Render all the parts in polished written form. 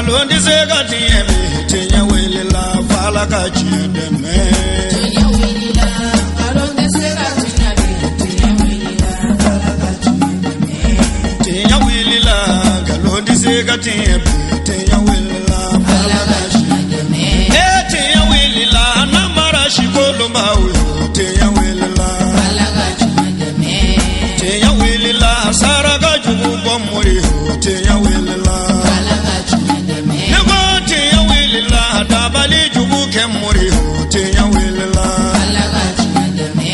Nkalon tɛ se ka tiɲɛ bi, tiɲɛ wulila f'Ala ka tiɲɛ dɛmɛ. Tiɲɛ wulila, nkalon tɛ se ka tiɲɛ bi, tiɲɛ wulila, Ala ka tiɲɛ dɛmɛ. Tiɲɛ wulila, nkalon tɛ se ka tiɲɛ bi, tiɲɛ wulila Ala ka tiɲɛ dɛmɛ. E tiɲɛ wulila, namara si kolonbaw yo, tiɲɛ wulila. Ala ka tiɲɛ dɛmɛ. Tiɲɛ wulila, saraka jugu bɔ mori yo, tiɲɛ wulila. Ala ka tiɲɛ dɛmɛ. Ne ko tiɲɛ wulila, dabali jugu kɛ mori yo, tiɲɛ wulila. Ala ka tiɲɛ dɛmɛ.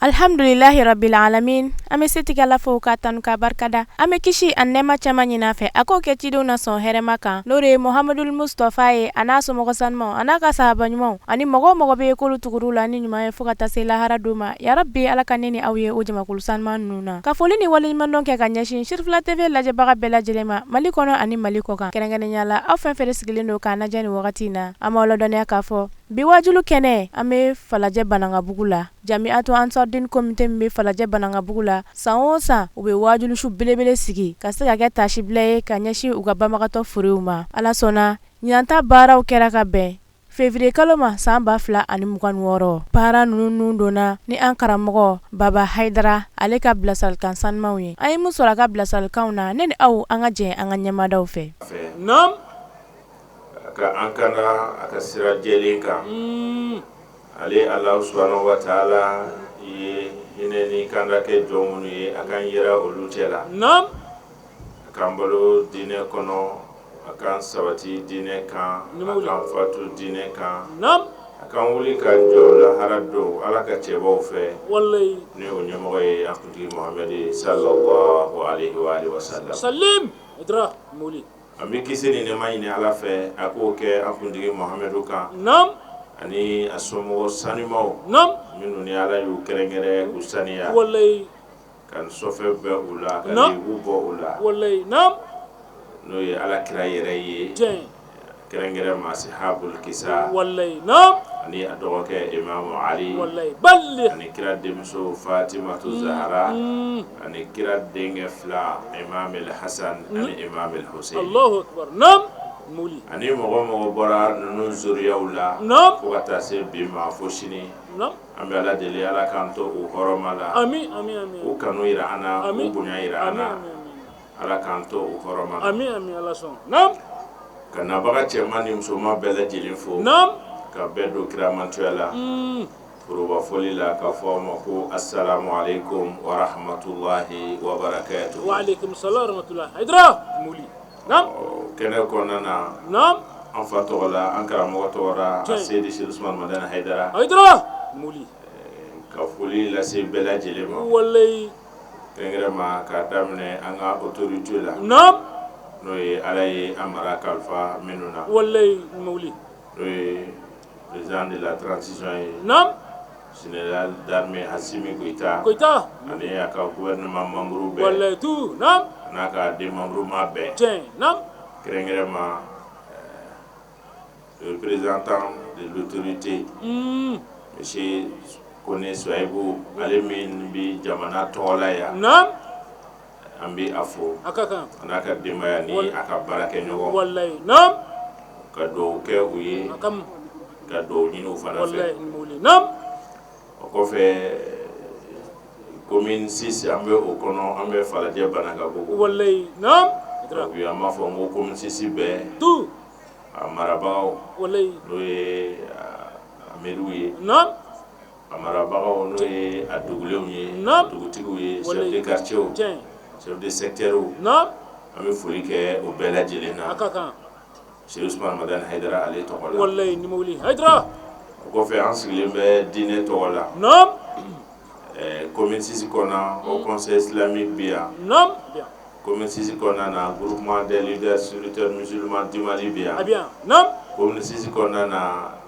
Alhamdulilahi rabil alamin. An bɛ setigi Ala fo k'a tanu k'a barikada. An bɛ kisi ani nɛɛma caman ɲini a fɛ, a k'o kɛ cidenw na sɔn hɛrɛma kan, n'o de ye Muhamadul Mustafa ye, a n'a somɔgɔ sanumaw, a n'a ka sahaba ɲumanw, ani mɔgɔ o mɔgɔ bɛ yen k'olu tugur'u la ni ɲuman ye fo ka taa se lahara don ma. Yarabi, Ala ka ne ni aw ye o jamakulu sanuman ninnu na. Ka foli ni waleɲumandɔn kɛ ka ɲɛsin Sirifila TV lajɛbaga bɛɛ lajɛlen ma, Mali kɔnɔ ani Mali kɔkan, kɛrɛnkɛrɛnnenya la aw fɛn fɛn sigilen don k'an lajɛ nin wagati in na. An b'aw ladɔnniya k'a fɔ bi wajulu kɛnɛ, an bɛ Falajɛ Banankabugu la. Jamiatu Ansardine comité min bɛ Falajɛ Banankabugu la, san o san u bɛ wajulusu belebele sigi ka se ka kɛ tasibila ye ka ɲɛsin u ka banbagatɔ furew ma. Ala sɔnna, ɲinanta baaraw kɛra ka bɛn février kalo ma san 2026. Baara ninnu nun donna ni an karamɔgɔ Baba Hayidara, ale ka bilasiralikan sanumanw ye. An ye mun sɔrɔ a ka bilasiralikanw na? Ne ni aw, an ka jɛ an ka ɲɛmadaw fɛ. Naam. Ka an kana a ka sira jɛlen kan. Ale Ala subhanahu wa ta'ala ye hinɛ ni kanda kɛ jɔn minnu ye, a k'an yɛrɛ olu cɛ la. Naam. A k'an balo diinɛ kɔnɔ, a k'an sabati diinɛ kan, a k'an fatu diinɛ kan. Naam. A k'an wuli ka jɔ lahara don Ala ka cɛbaw fɛ. Wallahi. Ni o ɲɛmɔgɔ ye an kuntigi Muhamadi sallallahu alaihi wa alihi wa sallam. Salim. Haidara Mawuli. An bɛ kisi ni nɛɛma ɲini Ala fɛ, a k'o kɛ an kuntigi Muhamadu kan. Naam. Ani a somɔgɔ sanumaw. Naam. Minnu ni Ala y'u kɛrɛnkɛrɛn k'u saniya. Wallahi. Ka sɔfɛ bɛɛ u la, ka lebu bɔ u la. Wallahi. Naam. N'o ye Ala kira yɛrɛ ye. Tiɲɛ. Kɛrɛnkɛrɛn ma sahabul kisa. Wallahi. Naam. Ani a dɔgɔkɛ Imamu Ali. Wallahi. Balli. Ani kira denmuso Fatimatu Zahara. Ani kira denkɛ fila Imam El Hasan ani Imam El Hussein. Allahu akbar. Naam. Mawuli. Ani mɔgɔ mɔgɔ bɔra ninnu zuriyaw la. Naam. Fo ka taa se bi ma fo sini. Naam. An bɛ Ala deli, Ala k'an to u hɔrɔma la. Ami ami ami. U kanu yira an na, u bonya yira an na. Ala k'an to u hɔrɔma la. Ami ami, Ala sɔn. Naam. Ka nabaga cɛman ni musoman bɛɛ lajɛlen fo. Naam. Ka bɛɛ don kiramantoya la. Foroba foli la, k'a fɔ aw ma ko assalamu alaikum wa rahmatulahi wa barakatuh. Wa alaikum salam wa rahmatullah. Haidara Mawuli. Naam. Kɛnɛ kɔnɔna na. Naam. An fa tɔgɔ la, an karamɔgɔ tɔgɔ la, Seyidi Seri Usumani Madani Hayidara. Haidara Mawuli. Ka foli lase bɛɛ lajɛlen ma. Wallahi. Kɛrɛnkɛrɛn ma k'a daminɛ an ka autorité la. Naam. N'o ye Ala ye an mara kalifa minnu na. Wallahi Mawuli. N'o ye président de la transition ye. Naam. Général d'armée Assimi Goïta. Goïta. Ani a ka gouvernement membre bɛɛ. Wallahi tout. Naam. N'a ka démembrement bɛɛ. Tiɲɛ. Naam. Kɛrɛnkɛrɛn ma le représentant de l'autorité. Monsieur Kone Souaibou, ale min bi jamana tɔgɔ la yan. Naam. An bɛ a fo. A ka kan. A n'a ka denbaya ni a ka baarakɛɲɔgɔn. Wallahi. Naam. Ka dugawu kɛ u ye. A kam. Ka dugawu ɲini u fana fɛ. Wallahi Mawuli. Naam. O kɔfɛ, commune 6, an bɛ o kɔnɔ, an bɛ Falajɛ Banankabugu. Wallahi. Naam. Donc an b'a fɔ n ko commune 6 bɛɛ. Tout. A marabagaw. Wallahi. N'o ye a maires ye. Naam. A marabagaw, n'o ye a dugulenw ye. Naam. Dugutigiw ye, chef de quartier, chef de secteur. Naam. An bɛ foli kɛ o bɛɛ lajɛlen na. A ka kan. Seri Usumani Madani Hayidara ale tɔgɔ la. Wallahi ni Mawuli. Hayidara. O kɔfɛ, an sigilen bɛ diinɛ tɔgɔ la. Naam. Commune 6 kɔnɔ, haut conseil islamique bɛ yan. Naam. Commune 6 kɔnɔna na, groupement des leaders spirituels musulmans du Mali bɛ yan. A bɛ yan. Naam. Commune 6 kɔnɔna na,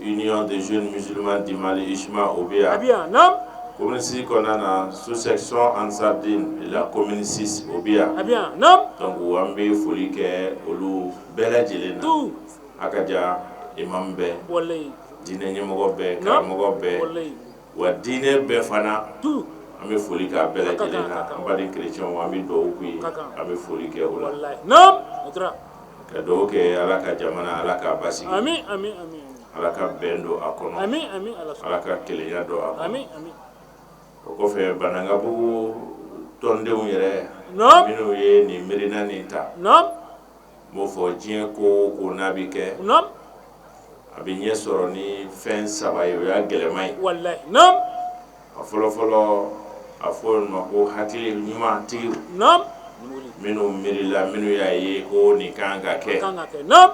union des jeunes musulmans du Mali, UJMA, o bɛ yan. A bɛ yan. Naam. Commune 6 kɔnɔna na, sous-section Ansardine de la commune 6, o bɛ yan. A bɛ yan. Naam. Donc an bɛ foli kɛ olu bɛɛ lajɛlen na. Tout. A ka ja imam bɛɛ. Wallahi. Diinɛ ɲɛmɔgɔ bɛɛ, karamɔgɔ bɛɛ. Wallahi. Wa diinɛ bɛɛ fana. Tout. An bɛ foli k'a bɛɛ lajɛlen na. An baden chrétiens, an bɛ dugawu k'u ye, an bɛ foli kɛ o la. Wallahi. Naam. Haidara. Ka Ka dugawu kɛ Ala ka jamana Ala k'a basigi. Ami, ami, ami. Ala ka bɛn don a kɔnɔ. Ami, ami, Ala sɔnna. Ala ka kelenya don a kɔnɔ. Ami, ami. O kɔfɛ Banankabugu tɔndenw yɛrɛ Naam. minnu ye nin miirina nin ta. Naam. N b'o fɔ diɲɛ ko o ko n'a bɛ kɛ. Naam. A bɛ ɲɛ sɔrɔ ni fɛn saba ye, o y'a gɛlɛman ye. Wallahi. Naam. A fɔlɔfɔlɔ a fɔ o ma ko hakili ɲuman tigiw. Naam. Minnu miirila, minnu y'a ye ko nin kan ka kɛ. Kan ka kɛ. Naam.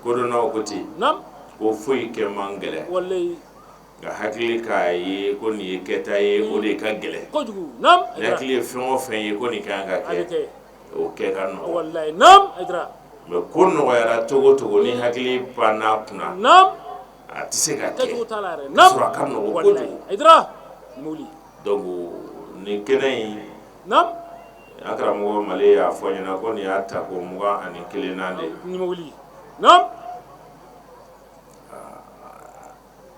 Kodɔnnaw ko ten. Naam. Ko foyi kɛ man gɛlɛn. Wallahi. Nka hakili k'a ye ko nin ye kɛta ye, o de ka gɛlɛn. Kojugu. Naam. Ni hakili ye fɛn o fɛn ye ko nin kan ka A bɛ kɛ, kɛ. o kɛ ka nɔgɔn. Wallahi. Naam. Haidara. Mais ko nɔgɔyara cogo o cogo ni hakili panna a kunna. Naam. A tɛ se ka kɛ. Kɛcogo t'a la yɛrɛ. K'a sɔrɔ a ka nɔgɔn Wallahi. kojugu. Haidara. Mobili. Donc nin kɛnɛ in. Naam. An karamɔgɔ Male y'a fɔ n ɲɛna ko nin y'a tako 21nan de ye. Ni mobili. Naam.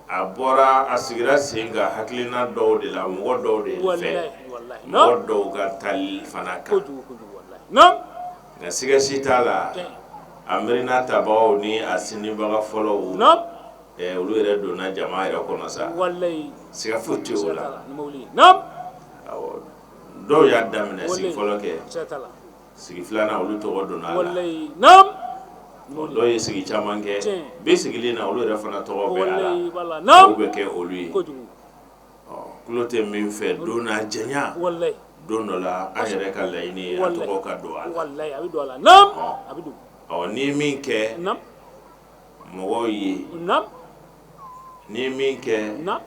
A bɔra a sigira sen kan hakilina dɔw de la, mɔgɔ dɔw de fɛ. Wallahi, wallahi. Mɔgɔ dɔw ka taali fana kan. Kojugu, kojugu, wallahi. Naam. Nka siga si t'a la, a miirina tabagaw ni a sinibaga fɔlɔw. Naam. Olu yɛrɛ donna jama yɛrɛ kɔnɔ sa. Wallahi. Siga foyi tɛ o la. Ni mobili. Naam. Awɔ. Dɔw y'a daminɛ sigi fɔlɔ kɛ. Siga t'a la. Sigi filanan olu tɔgɔ donna a la. Wallahi. Naam. Dɔw ye sigi caman kɛ. Tiɲɛ. Bi sigilen na olu yɛrɛ fana tɔgɔ bɛ a la. Wallahi, wallahi. Naam. Olu bɛ kɛ olu ye. Kojugu. Ɔ, tulo tɛ min fɛ don n'a janya. Wallahi. Don dɔ la an yɛrɛ ka laɲini ye a Wallahi. tɔgɔ ka don a la. Wallahi, a bɛ don a la. Naam. A bɛ don. Ɔ, ni min kɛ. Naam. Mɔgɔw ye. Naam. Ni min kɛ. Naam.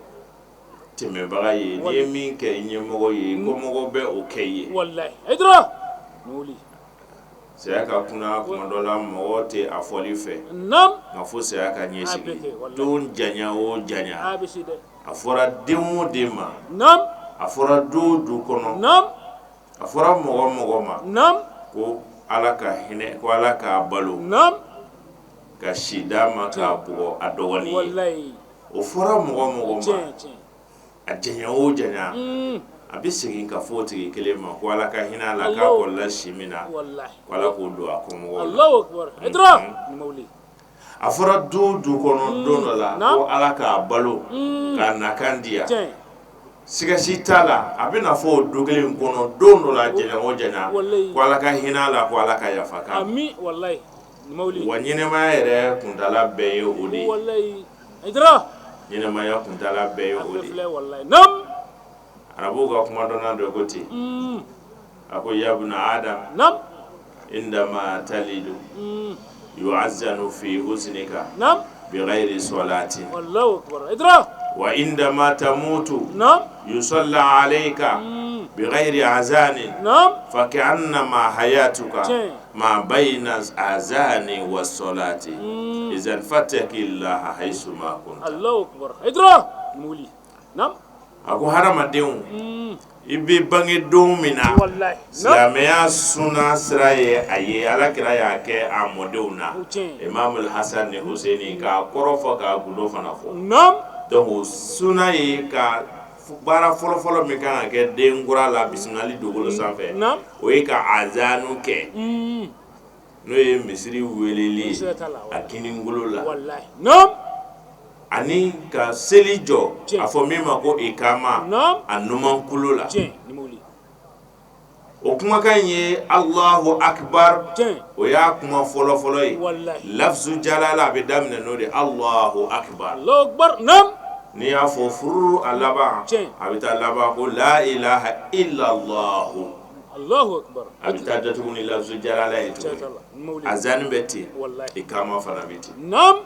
Tɛmɛbaga ye, n'i ye min kɛ ɲɛmɔgɔ ye, komɔgɔ bɛ o kɛ i ye. Wallahi. Haidara. Mobili. Saya ka kunna kuma dɔ la mɔgɔ tɛ a fɔli fɛ. Naam. Nka fo saya ka A bɛ ɲɛsigi. kɛ, wallahi. Don janya o janya. A bɛ se dɛ. A fɔra den o den ma. Naam. A fɔra du o du kɔnɔ. Naam. A fɔra mɔgɔ o mɔgɔ ma. Naam. Ko Ala ka hinɛ, ko Ala k'a balo. Naam. Ka si d'a ma k'a bugɔ a dɔgɔnin ye. Wallahi. O fɔra mɔgɔ o mɔgɔ ma. Tiɲɛ, tiɲɛ. A janya o janya. A bɛ segin ka fɔ o tigi kelen ma ko Ala ka hinɛ a la k'a kɔrɔla si min na. Wallahi. Ko Ala k'o don a kɔmɔgɔw la. Allahu akbar. Haidara. Ni mobili. A fɔra du o du kɔnɔ don dɔ la ko Ala k'a balo k'a nakan diya. Tiɲɛ. Siga si t'a la, a bɛna fɔ o du kelen in kɔnɔ don dɔ la janya o janya Wallahi. ko Ala ka hinɛ a la ko Ala ka yafa k'a ma. Ami, wallahi. Ni mobili. Wa ɲɛnɛmaya yɛrɛ kuntala bɛɛ ye o de ye. Wallahi. Haidara. Ɲɛnɛmaya kuntala bɛɛ ye A o bɛɛ de ye. filɛ, wallahi. Naam. Arabuw ka kumadɔnna dɔ ko ten. A ko yabuna Adam. Naam. Indama talidu. Yu'azzanu fi uzunika. Naam. Bighayri salatin. Allahu akbar. Haidara. Wa indama tamutu. Naam. Yusalla alayka. Bighayri azanin. Naam. Fa ka'annama hayatuka. Tiɲɛ. Ma bayna azani wa salati. Izan fattaqillaha haysuma kunta. Allahu akbar. Haidara. Mobili. Naam. A ko hadamadenw i bɛ bange don min na. Wallahi. Silamɛya sunna sira ye a ye Ala kira y'a kɛ a mɔdenw na. Tiɲɛ. Imam Hasan ni Huseni k'a kɔrɔ fɔ k'a gundo fana fɔ. Naam. Donc sunna ye ka baara fɔlɔfɔlɔ min kan ka kɛ den kura la bisimilali dugukolo sanfɛ. Naam. O ye ka azanu kɛ. N'o ye misiri weleli ye Siga t'a la, a kiningolo la. Wallahi. Naam. Ani ka seli jɔ Tiɲɛ. a fɔ min ma ko ikama Naam. a numankolo la. Tiɲɛ. Ni mobili. O kumakan in ye Allahu akbar. Tiɲɛ. O y'a kuma fɔlɔfɔlɔ ye. Wallahi. Lafzu jalala a bɛ daminɛ n'o de ye Allahu akbar. Allahu akbar. Naam. N'i y'a fɔ furu a laban. Tiɲɛ. A bɛ taa laban ko la ilaha illallahu. Allahu akbar. A bɛ taa datugu ni lafzu jalala ye Siga tuguni. t'a la. Ni mobili. Azani bɛ ten. Wallahi. Ikama fana bɛ ten. Naam.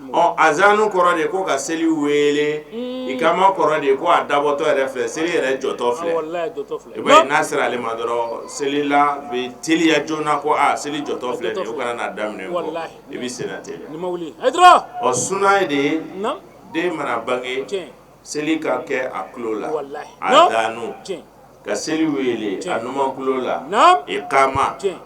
Ɔ azanu kɔrɔ de ko ka seli wele. Ikama kɔrɔ de ko a dabɔtɔ yɛrɛ filɛ, seli yɛrɛ jɔtɔ filɛ. Wallahi jɔtɔ filɛ. I b'a ye n'a sera ale ma dɔrɔn selila bɛ teliya joona ko aa seli jɔtɔ filɛ nin ye o kana n'a daminɛ kɔ. Wallahi. I bɛ senna teliya. Ni mobili. Haidara. Ɔ sunna ye de ye. Naam. Den mana bange. Tiɲɛ. Seli ka kɛ a tulo la. Wallahi. Azanu. Tiɲɛ. Ka seli wele a numan tulo la. Naam. Ikama. Tiɲɛ.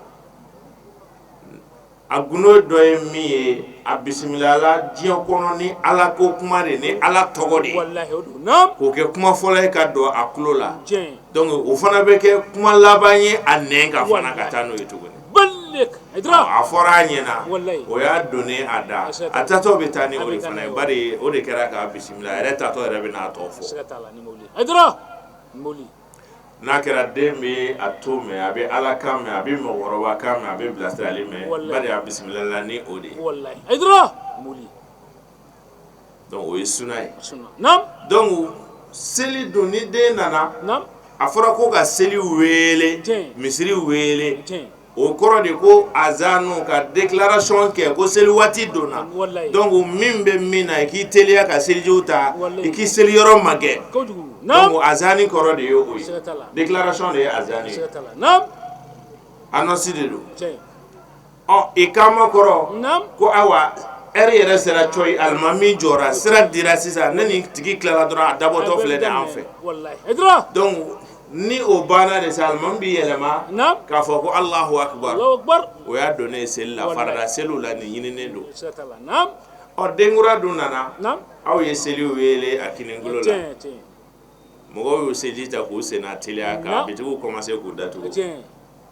A gundo dɔ ye min ye a bisimilala diɲɛ kɔnɔ ni Ala ko kuma de ni Ala tɔgɔ de ye. Wallahi o don. Naam. K'o kɛ kuma fɔlɔ ye ka don a tulo la. Tiɲɛ. Donc o fana bɛ kɛ kuma laban ye a nɛn kan fana ka taa n'o ye tuguni. Ballik. A fɔra a ɲɛna, Walayi. o y'a donnen a da, a tatɔ bɛ taa ni o de fana ye, bari o de kɛra k'a bisimila, a yɛrɛ tatɔ yɛrɛ bɛ n'a tɔ fɔ. Siga t'a la, ni mobili. Hayidara, mobili. N'a kɛra den bɛ a to mɛn, a bɛ Ala kan mɛn, a bɛ mɔgɔkɔrɔba kan mɛn, a bɛ bilasirali mɛn, Walayi. bari a bisimilala ni o de ye. Walayi. Hayidara, mobili. Donc o ye suna ye. Sunna. Naam. Donc seli dun, ni den nana, Naam. a fɔra ko ka seli wele, Tiɲɛ. misiri wele. Tiɲɛ. O kɔrɔ de ko azanu ka déclaration kɛ ko seli waati donna. Walayi. Donc min bɛ min na, i k'i teliya ka selijiw ta, Walayi. i k'i seli yɔrɔ magɛn. Kojugu. Naam. Donc azani kɔrɔ de ye o ye. Siga t'a la. Déclaration de ye azani ye. Siga t'a la. Naam. Annonce de don. Tiɲɛ. Ɔ, ikama kɔrɔ Naam. ko ayiwa, ɛri yɛrɛ sera cɔyi, alimami jɔra, sira dira sisan, ne ni tigi tilala dɔrɔn, a dabɔtɔ filɛ de an fɛ. Walayi. Hayidara. Donc ni o banna de sa, alimami b'i yɛlɛma Naam. k'a fɔ ko Alahu akibaru. Allahu akbar. O y'a donnen ye seli la, Walayi. farida seliw la, nin ɲininen don. Siga t'a la. Naam. Ɔ, denkura dun nana, Naam. aw ye seli wele a kinibolo la, Tiɲɛ, tiɲɛ. mɔgɔw y'u seliji ta k'u senna teliya ka Naam. bitigiw commencé k'u datugu. Tiɲɛ.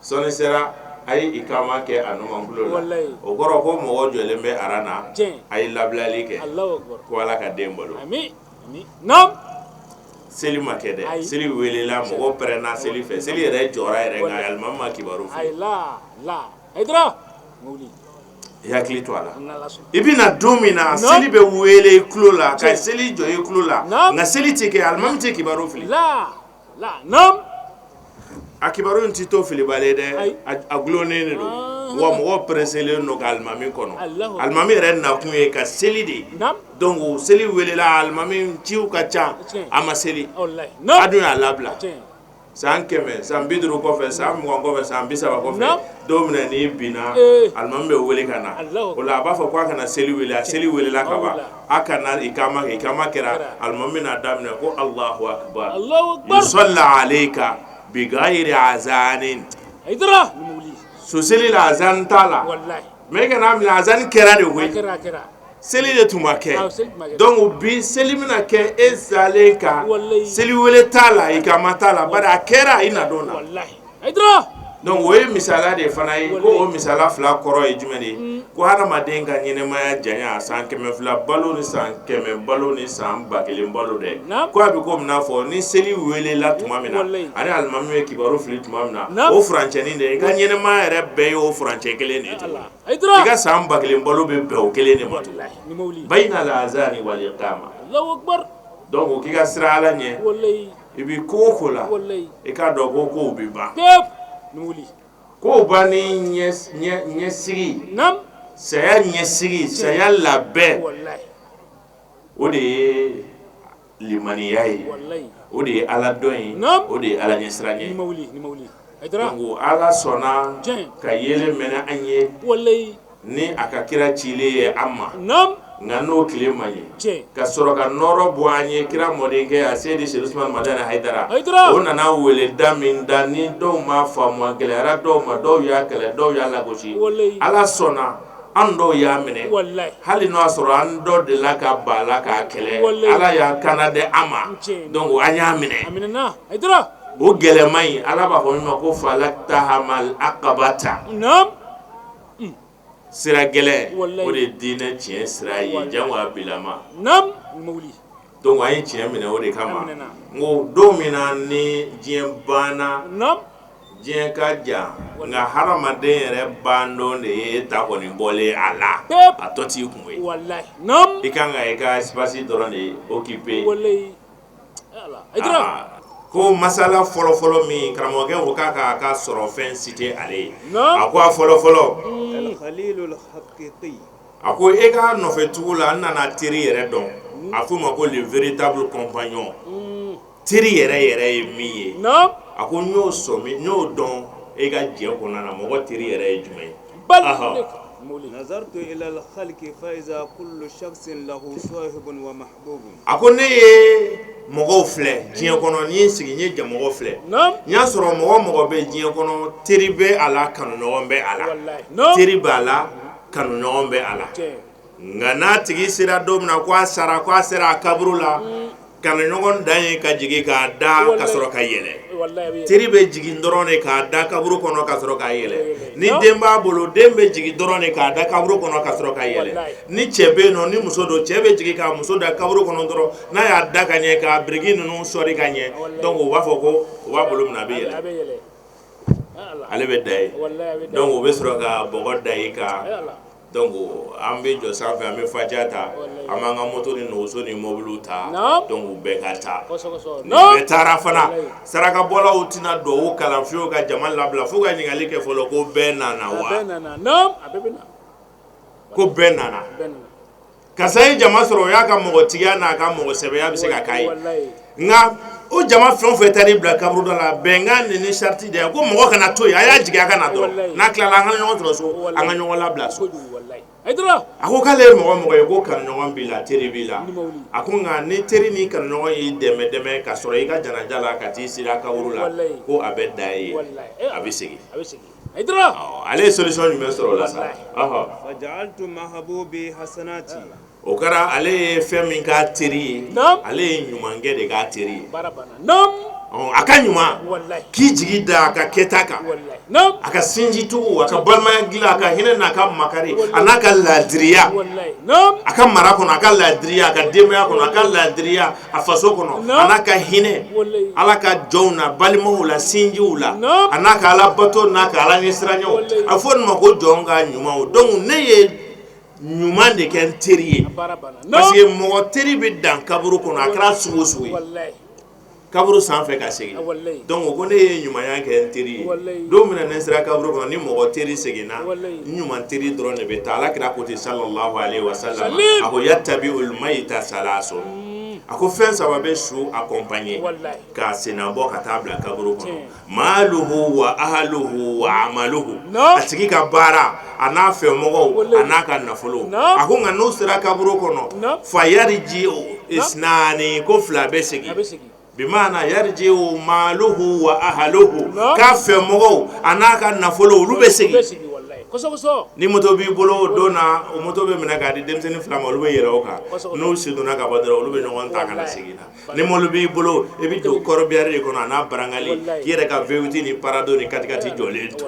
Sɔnni sera, a ye ikama kɛ a numankulo la. Walayi. O kɔrɔ ko mɔgɔ jɔlen bɛ aran na, Tiɲɛ. a ye labilali kɛ Allahu akbar. ko Ala ka den balo. Ami. Ami. Naam. Seli ma kɛ dɛ, Ayi. seli welela, mɔgɔw pɛrɛnna seli fɛ, seli yɛrɛ jɔra yɛrɛ, nka Walayi. alimami ma kibaru fɔ. Ayi la la. Hayidara. Mobili. I hakili to a la. N'Ala sɔnna. I bɛna don min na, Naam. seli bɛ wele i tulo la, ka Tiɲɛ. seli jɔ i tulo la, Naam. nka seli tɛ kɛ, alimami tɛ kibaru fili. La la. Naam. A kibaru in tɛ to filibali ye dɛ, Ayi. a gulonnen de don. Ah. Wa mɔgɔw pereselen don ka alimami kɔnɔ. Alahu. Alimami yɛrɛ nakun ye ka seli de. Naam. Donc seli welela, alimami ciw ka ca, Tiɲɛ. a ma seli. Walayi. A Naam. dun y'a labila. Tiɲɛ. San 100, san 50 kɔfɛ, san 20 kɔfɛ, san 30 kɔfɛ, Naam. don min na n'i binna, Ee. alimami bɛ wele ka na. Alahu. O la a b'a fɔ ko a kana seli wele, a seli welela ka ban. Wala. A kana ikama kɛ, ikama kɛra, Kɛra. alimami bɛna daminɛ ko Alahu akibaru. Allahu akbar. Yusalla alayka bigayri azanin. Hayidara. Mobili. So seli la, azan t'a la. Walayi. Mais i kana minɛ, azan kɛra de A koyi. kɛra, a kɛra. Seli de tun ma kɛ. Awɔ, seli tun ma kɛ. Donc bi seli bɛna kɛ e salen kan. Walayi. Seli wele t'a la, ikama t'a la, bari a kɛra i na don na. Walayi. Hayidara. Donc o ye misala de fana ye, ko o misala fila kɔrɔ ye jumɛn de ye? Ko hadamaden ka ɲɛnɛmaya janya, san 200 balo ni san 100 balo ni san 1000 balo dɛ, Naam. ko a bɛ komi n'a fɔ ni seli welela tuma min na, Walayi. ani alimami ye kibaru fili tuma min na, Naam. o furancɛnin de, i ka ɲɛnɛmaya yɛrɛ bɛɛ ye o furancɛ kelen de ye tuguni. Ala. Hayidara. I ka san 1000 balo bɛ bɛn o kelen de ma tuguni. Walayi. Ni mobili. Bayina la azani wal iqama. Allahu akbar. Donc o k'i ka siran Ala ɲɛ, Walayi. i bɛ ko o ko la, Walayi. i k'a dɔn ko kow bɛ ban. Pep. Ni mobili. Kow banni ɲɛsigi, Naam. saya ɲɛsigi, saya labɛn, Walayi. o de ye limaniya ye, Walayi. o de ye Ala dɔn ye, Naam. o de ye Ala ɲɛsiran Ni ye. mobili, ni mobili. Hayidara. Donc Ala sɔnna Tiɲɛ. ka yelen mɛnɛ an ye Walayi. ni a ka kira cilen ye an ma, Naam. nka n'o tile ma ɲɛ, Tiɲɛ. ka sɔrɔ ka nɔrɔ bɔ an ye kira mɔdenkɛ a Seyidi Sedu Usumani Madani Hayidara. Hayidara. O nana wele da min da ni dɔw m'a faamu, a gɛlɛyara dɔw ma, dɔw y'a kɛlɛ, dɔw y'a lagosi. Walayi. Ala sɔnna an dɔw y'a minɛ, Walayi. hali n'o y'a sɔrɔ an dɔ delila ka ban a la k'a kɛlɛ, Walayi. Ala y'an kana di an ma, Tiɲɛ. donc an y'a minɛ. A minɛna. Hayidara. O gɛlɛma in, Ala b'a fɔ min ma ko falaktahamal akabata. Naam. Sira gɛlɛn, Walayi. o de ye diinɛ tiɲɛ sira ye, Walayi. jango a bilama. Naam. Ni mobili. Donc an ye tiɲɛ minɛ o de kama. An minɛna. N ko don min na ni diɲɛ banna, Naam. diɲɛ ka jan, nka hadamaden yɛrɛ ban don de ye e ta kɔni bɔlen a la, Pep. a tɔ t'i kun ye. Walayi. Naam. I kan ka i ka espace dɔrɔn de occuper. Walayi. Ala. Hayidara. Ah, ko masala fɔlɔfɔlɔ min karamɔgɔkɛ ko k'a k'a ka sɔrɔ fɛn cité ale ye, Naam. a ko a fɔlɔfɔlɔ, الخليل الحقيقي. a ko e ka nɔfɛtugu la, n nana teri yɛrɛ dɔn, a f'o ma ko le véritable compagnon, teri yɛrɛ yɛrɛ ye min ye. Naam. A ko n y'o sɔmi, n y'o dɔn e ka jɛ kɔnɔna na, mɔgɔ teri yɛrɛ ye jumɛn ye? Bal. Aha. Mobili. نظرت إلى الخلق فإذا كل شخص له صاحب ومحبوب. A ko ne ye mɔgɔw filɛ diɲɛ kɔnɔ, ni n ye sigi, n ye jamɔgɔ filɛ, Naam. n y'a sɔrɔ mɔgɔ mɔgɔ bɛ diɲɛ kɔnɔ, teri bɛ a la, kanuɲɔgɔn bɛ a la. Walayi. Naam. Teri b'a la, kanuɲɔgɔn bɛ a la. Tiɲɛ. Nka n'a tigi sera don min na ko a sara, ko a sera a kaburu la, kanuɲɔgɔn dan ye ka jigin k'a da ka sɔrɔ ka yɛlɛ. Walayi. Teri bɛ jigin dɔrɔn de k'a da kaburu kɔnɔ ka sɔrɔ k'a yɛlɛ. Ni den b'a bolo, den bɛ jigin dɔrɔn de k'a da kaburu kɔnɔ ka sɔrɔ k'a yɛlɛ. Ni cɛ bɛ yen nɔ, ni muso don, cɛ bɛ jigin k'a muso da kaburu kɔnɔ dɔrɔn. N'a y'a da ka ɲɛ, k'a biriki ninnu sɔri ka ɲɛ, donc u b'a fɔ ko u b'a bolo minɛ, a bɛ yɛlɛ. A bɛ yɛlɛ. Ale bɛ da yen. Donc u bɛ sɔrɔ ka bɔgɔ da i kan. Donc an bɛ jɔ sanfɛ, an bɛ fatiya ta, an b'an ka moto ni nɛgɛso ni mobiliw ta. Donc u bɛɛ ka taa. Ni bɛɛ taara fana, sarakabɔlaw tɛna duwawu kalan fiyewu ka jama labila f'u ka ɲininkali kɛ fɔlɔ ko bɛɛ nana wa? Ko bɛɛ nana. Karisa ye jama sɔrɔ, o y'a ka mɔgɔtigiya n'a ka mɔgɔ sɛbɛya bɛ se ka k'a ye. Nka o jama fɛn o fɛn taar'i bila kaburuda la, bɛnkan ni sariti de ye ko mɔgɔ kana to yen, a y'a jigin a ka na dɔrɔn, n'a tilala an ka ɲɔgɔn sɔrɔ so, an ka ɲɔgɔn labila so. A ko k'ale ye mɔgɔ mɔgɔ ye ko kanuɲɔgɔn b'i la, teri b'i la. A ko nka ni teri ni kanuɲɔgɔn y'i dɛmɛ dɛmɛ ka sɔrɔ i ka janaja la ka t'i siri a kaburu la, ko a bɛ da ye, a bɛ segin. Ale ye solution jumɛn sɔrɔ o la sa? O kɛra ale ye fɛn min k'a teri ye, ale ye ɲumankɛ de k'a teri ye. A ka ɲuman k'i jigi da a ka kɛta kan, a ka sinjitugu, a ka balimaya dilan, a ka hinɛ n'a ka makari, a n'a ka laadiriya, a ka mara kɔnɔ, a ka laadiriya, a ka denbaya kɔnɔ, a ka laadiriya a faso kɔnɔ, a n'a ka hinɛ Ala ka jɔnw na, balimaw la, sinjiw la, a n'a ka alabato n'a ka ala ɲɛsiranɲɛw. A fɔ nin ma ko jɔn ka ɲumanw. Donc ne ye ɲuman de kɛ n teri ye, parce que mɔgɔ teri bɛ dan kaburu kɔnɔ, a kɛra sugu o sugu ye, kaburu sanfɛ ka segin. Donc ko ne ye ɲumanya kɛ n teri ye, don min na ne sera kaburu kɔnɔ, ni mɔgɔ teri seginna, n ɲuman teri dɔrɔn de bɛ taa. Ala kira ko ten sallallahu alaihi wasallam, a ko yattabi'ul mayita salasun, a ko fɛn saba bɛ su accompagner k'a senna bɔ ka taa bila kaburu kɔnɔ: maaluhu wa ahluhu wa amaluhu. A tigi ka baara, a n'a fɛ mɔgɔw, a n'a ka nafolo. A ko nka n'u sera kaburu kɔnɔ, fa yarji'u isnani, ko fila bɛ segin, bimaana yarji'u maaluhu wa ahluhu, k'a fɛ mɔgɔw a n'a ka nafolo, olu bɛ segin. Ni moto b'i bolo o don na, o moto bɛ minɛ k'a di denmisɛnnin fila ma, olu bɛ yɛlɛ o kan. N'u si donna ka bɔ dɔrɔn, olu bɛ ɲɔgɔn ta ka na segin na. Ni mobili b'i bolo, i bɛ don corbillard de kɔnɔ a n'a barangali, k'i yɛrɛ ka V8 ni Prado ni quatre-quatre jɔlen to.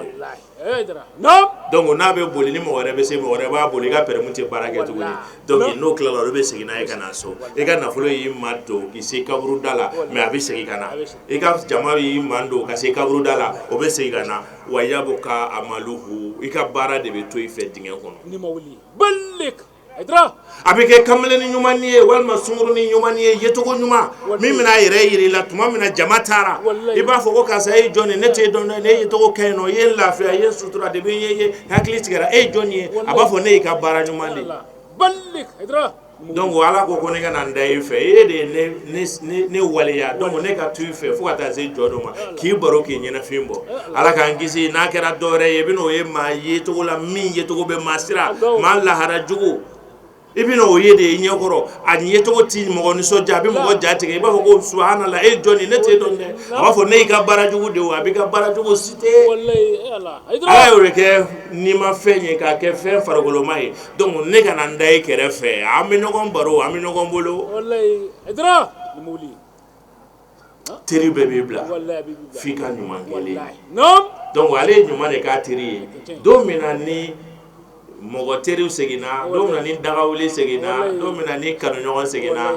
Donc n'a bɛ boli, ni mɔgɔ wɛrɛ bɛ se, mɔgɔ wɛrɛ b'a boli, i ka permis tɛ baara kɛ tuguni. Donc n'o tilala, olu bɛ segin n'a ye ka na so. I ka nafolo y'i ma don k'i se kaburu da la, mais a bɛ segin ka na. I ka jama y'i ma don ka se kaburu da la, o bɛ segin ka na. Wa yabqa amaluhu, i ka baara de bɛ to i fɛ dingɛ kɔnɔ. A bɛ kɛ kamalennin ɲuman ye walima sungurunin ɲuman ye, yecogo ɲuman min bɛna a yɛrɛ jira i la tuma min na jama taara, i b'a fɔ ko karisa, e ye jɔn ye? Ne t'e dɔn dɛ, ne yecogo ka ɲi nɔ, i ye n lafiya, i ye n sutura, depuis n ye ye hakili tigɛra. E ye jɔn ye? A b'a fɔ ne y'i ka baara ɲuman de ye. Donc Ala ko ko ne ka na n da i fɛ, e de ye ne waleya, donc ne ka to i fɛ fo ka taa se jɔ dɔ ma, k'i baro, k'i ɲɛnafin bɔ. Ala k'an kisi n'a kɛra dɔwɛrɛ ye, i bɛna o ye maa yecogo la min yecogo bɛ maa siran, maa lahara jugu, i bɛna o ye de i ɲɛkɔrɔ. A yecogo ti mɔgɔ nisɔndiya, a bɛ mɔgɔ ja tigɛ. I b'a fɔ ko subahanala, e ye jɔn ye? Ne t'e dɔn dɛ. A b'a fɔ ne y'i ka baara jugu de ye, a b'i ka baara jugu cité. Ala y'o de kɛ nimafɛn ye k'a kɛ fɛn farikoloma ye. Donc ne ka na n da i kɛrɛfɛ, an bɛ ɲɔgɔn baro, an bɛ ɲɔgɔn bolo. Teri bɛɛ b'i bila f'i ka ɲuman kɛlen. Donc ale ye ɲuman de k'a teri ye. Don min na ni mɔgɔ teriw seginna, don min na ni dagawuli seginna, don min na ni kanuɲɔgɔn seginna,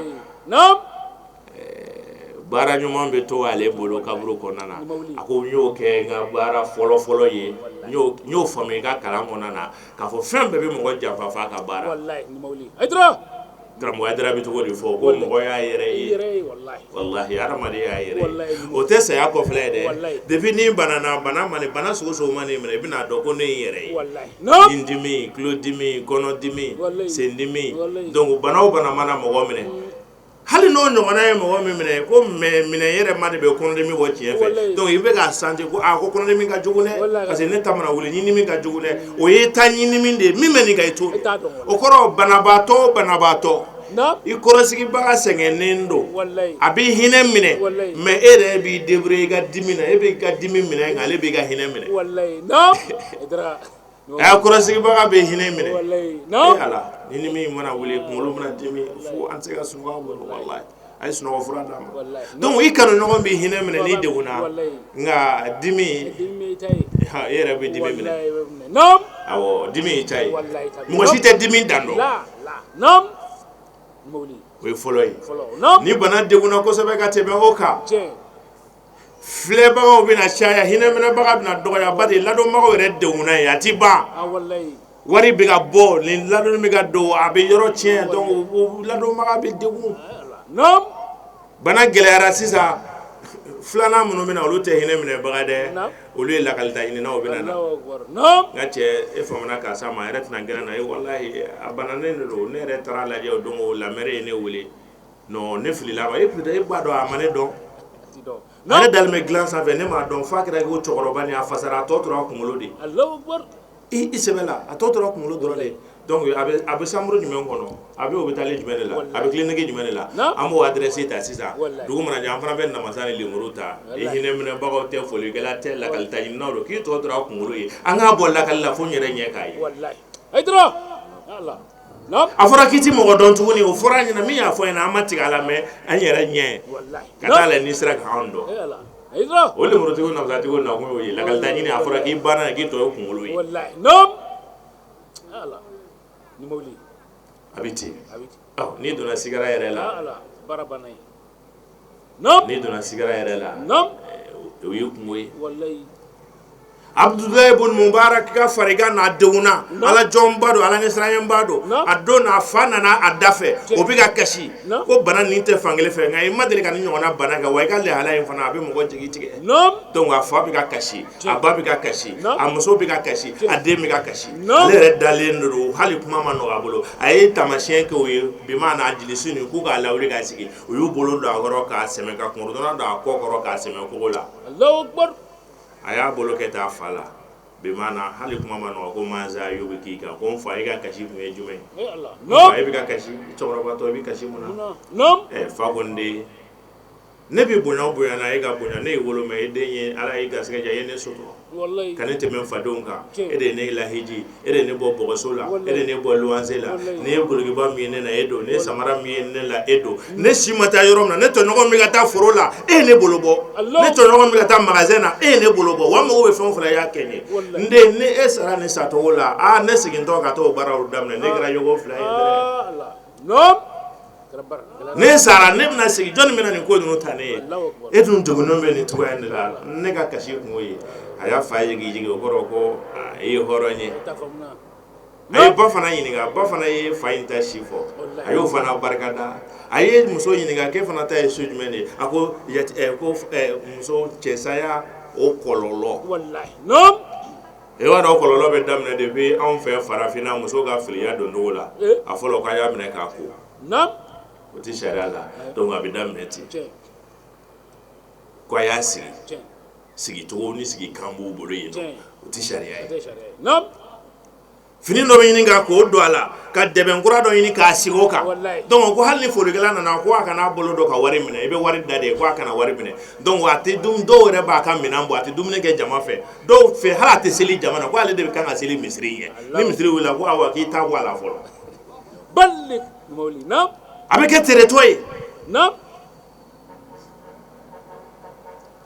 baara ɲuman bɛ to ale bolo kaburu kɔnɔna na. A ko n y'o kɛ n ka baara fɔlɔ-fɔlɔ ye. N y'o faamu i ka kalan kɔnɔna na k'a fɔ fɛn bɛɛ bɛ mɔgɔ janfa f'a ka baara. Karamɔgɔ Hayidara bɛ cogo di fɔ ko mɔgɔ y'a yɛrɛ ye? Walahi, hadamaden y'a yɛrɛ ye. O tɛ saya kɔfɛla ye dɛ. Depuis ni banana, bana mana, bana sugu sugu mana i minɛ, i bɛna dɔn ko ne ye n yɛrɛ ye. Nin dimi, tulo dimi, kɔnɔ dimi, sen dimi, donc bana o bana mana mɔgɔ minɛ, hali n'o ɲɔgɔnna ye mɔgɔ min minɛ, ko mais minɛ yɛrɛ ma de bɛ kɔnɔdimi bɔ tiɲɛ fɛ. Donc i bɛ k'a sentir ko aa, ko kɔnɔdimi ka jugu dɛ, parce que ne ta mana wuli, ɲinimi ka jugu dɛ. O ye ta ɲinimi de ye min bɛ nin kan, i t'o dɔn. O kɔrɔ, banabaatɔ o banabaatɔ, i kɔrɔsigibaga sɛgɛnnen don, a b'i hinɛ minɛ, mais e yɛrɛ b'i débrouiller i ka dimi na. E b'i ka dimi minɛ, nka ale b'i ka hinɛ minɛ. A kɔrɔsigibaga bɛ hinɛ minɛ. E Ala, ni min mana wuli, kunkolo mana dimi fo an tɛ se ka sunɔgɔ a bolo, walahi. A ye sunɔgɔ fura d'a ma. Wallahi. Donc i kanu ɲɔgɔn bɛ hinɛ minɛ n'i degunna. Wallahi. Nka dimi, Dimi y'i ta ye. Ha, e yɛrɛ bɛ dimi minɛ. Wallahi, i bɛ minɛ. Naam. Awɔ, dimi y'i ta ye. Wallahi, ta bi. Mɔgɔ si tɛ dimi dan dɔn. La la. Naam. Mawuli. O ye fɔlɔ ye. Fɔlɔ. Naam. Ni bana degunna kosɛbɛ ka tɛmɛ o kan, Tiɲɛ. filɛbagaw bɛna caya, hinɛminɛbaga bɛna dɔgɔya, bari ladonbagaw yɛrɛ degunna ye, a ti ban. Ah wallahi. Wari bɛ ka bɔ, nin ladonni bɛ ka don, a bɛ yɔrɔ tiɲɛ, donc o ladonbaga bɛ degun. Naam. Bana gɛlɛyara sisan, filanan minnu bɛ na, olu tɛ hinɛ minɛbaga dɛ. Naam. Olu ye lakalita ɲininaw bɛ na. Allahu akbar. Naam. N ka cɛ, e famana karisa ma, a yɛrɛ tɛna gɛrɛ na e, walahi a bananen de don, ne yɛrɛ taara lajɛ o don, o la mère ye ne wele, non, ne filila ma e, peut-être e b'a dɔn, a ma ne dɔn. Ti dɔn. A yɛrɛ dalen bɛ dilan sanfɛ, ne m'a dɔn f'a kɛra ko cɛkɔrɔba ni a fasara, a tɔ tora a kunkolo de. Allahu akbar. I sɛbɛ la, a tɔ tora kunkolo dɔrɔn de. Donc a bɛ chambre jumɛn kɔnɔ, a bɛ hôpital jumɛn de la, a bɛ clinique jumɛn de la, Naam. an b'o adresse ta sisan. Wallahi. Dugu mana jɛ, an fana bɛ namasa ni lemuru ta. I Wallahi. hinɛ minɛbagaw tɛ, folikɛla tɛ, lakalita ɲininaw don, k'i tɔ tora kunkolo ye, an k'a bɔ lakali la fo n yɛrɛ ɲɛ k'a ye. Wallahi. Haidara. Allah. Naam. A fɔra k'i ti mɔgɔ dɔn tuguni, o fɔra an ɲɛna, min y'a fɔ an ɲɛna, an ma tigɛ a la, mais an yɛrɛ ɲɛ Wallahi. ka taa la n'i sera k'an dɔn. Eh Allah. Haidara. O lemurutigiw, namasatigiw nakun y'o ye, lakalita ɲini, a fɔra k'i banna, k'i tɔ ye kunkolo ye. Wallahi. Naam. Allah. Ni mawuli. A bɛ ten. A bɛ ten. Ɔ, n'i donna sigara yɛrɛ la, Allah. Baara banna yen. Naam. n'i donna sigara yɛrɛ la, Naam. o y'i kungo ye. Wallahi. Abudulayi bun Mubarak ka farigan n'a degunna, ala jɔnba don, ala ɲɛsiranɲɛba don. Naam. A don n'a fa nana a da fɛ, o bɛ ka kasi. Naam. Ko bana nin tɛ fankelen fɛ, nka i ma deli ka ni ɲɔgɔnna bana kɛ wa, i ka lahala in fana a bɛ mɔgɔ jigi tigɛ. Naam. Donc a fa bɛ ka kasi, a ba bɛ ka kasi, Naam. a muso bɛ ka kasi, a den bɛ ka kasi. Naam. Ale yɛrɛ dalen de don, hali kuma ma nɔgɔ a bolo. A ye taamasiyɛn kɛ o ye bi ma n'a jilisi nin k'u k'a lawuli k'a sigi, u y'u bolo don a kɔrɔ k'a sɛmɛ, ka kunkolodonna don a kɔ kɔrɔ k'a sɛmɛ kogo la. Allahu akbar. A y'a bolo kɛ taa fa la bi ma na, hali kuma ma nɔgɔ, ko mansa y'o bɛ k'i kan, ko n fa, e ka kasi kun ye jumɛn ye? Eh Allah. N fa, Naam. e bɛ ka kasi, cɛkɔrɔbatɔ, i bɛ kasi mun na? Naam. Ɛ fa ko, n den, ne bɛ bonya o bonya na, e ka bonya ne y'i wolo mɛ, e den ye, ala y'i garisɛgɛ diya, i ye ne sɔrɔ Wallahi. ka ne tɛmɛ n fadenw kan. Tiɲɛ. E de ye ne lahiji, e de ye ne bɔ bɔgɔso la, e de ye ne bɔ luwanse la. Wallahi. Ne ye golokiba min ye ne na, e don. Ne ye samara min ye ne la, e don. Ne si ma taa yɔrɔ min na, ne tɔɲɔgɔn bɛ ka taa foro la, e ye ne bolo bɔ. Allah. Ne tɔɲɔgɔn bɛ ka taa magasin na, e ye ne bolo bɔ. Wa n mago bɛ fɛn o fɛn la, i y'a kɛ n ye. Wallahi. N den, ni e sara ni sacogo la, aa, ne segintɔ ka t'o baaraw daminɛ, ne kɛra yogo fila ye dɛ. Ah Allah. Naam. Kɛra baara. Gɛlɛyara. Ne sara, ne bɛna segin, jɔnni bɛna nin ko ninnu ta ne ye? Allahu akbar. E dun degunnen bɛ nin cogoya in de la, ne ka kasi kun y'o ye. A y'a fa jigin jigin, o kɔrɔ ko aa, e ye hɔrɔn ye. Ta faamuna. A ye ba fana ɲininka, ba fana ye fa in ta si fɔ, a y'o fana barikada. A ye muso ɲininka k'e fana ta ye so jumɛn de ye? A ko ko muso cɛsaya o kɔlɔlɔ. Wallahi. Naam. I b'a dɔn o kɔlɔlɔ bɛ daminɛ depuis anw fɛ farafinna, muso ka filiya don cogo la. Eh. A fɔlɔ k'a y'a minɛ k'a ko, Naam. o tɛ sariya la, donc a bɛ daminɛ ten. Tiɲɛ. Ko a y'a sigi Tiɲɛ. sigicogo ni sigikan b'u bolo yen nɔ, Tiɲɛ. o tɛ sariya ye. Tɛ sariya ye. Naam. Fini dɔ bɛ ɲini ka k'o don a la, ka dɛbɛn kura dɔ ɲini k'a sigi o kan. Wallahi. Donc ko hali ni folikɛla nana, ko a kana bolo dɔ ka wari minɛ, i bɛ wari da de ye, ko a kana wari minɛ. Donc a tɛ dun, dɔw yɛrɛ b'a ka minɛn bɔ, a tɛ dumuni kɛ jama fɛ, dɔw fɛ hali a tɛ seli jama na, ko ale de bɛ kan ka seli misiri ɲɛ, ni misiri wulila, ko awa, k'i ta bɔ a la fɔlɔ. Balli. Mawuli. Naam. A bɛ kɛ teretɔ ye. Naam.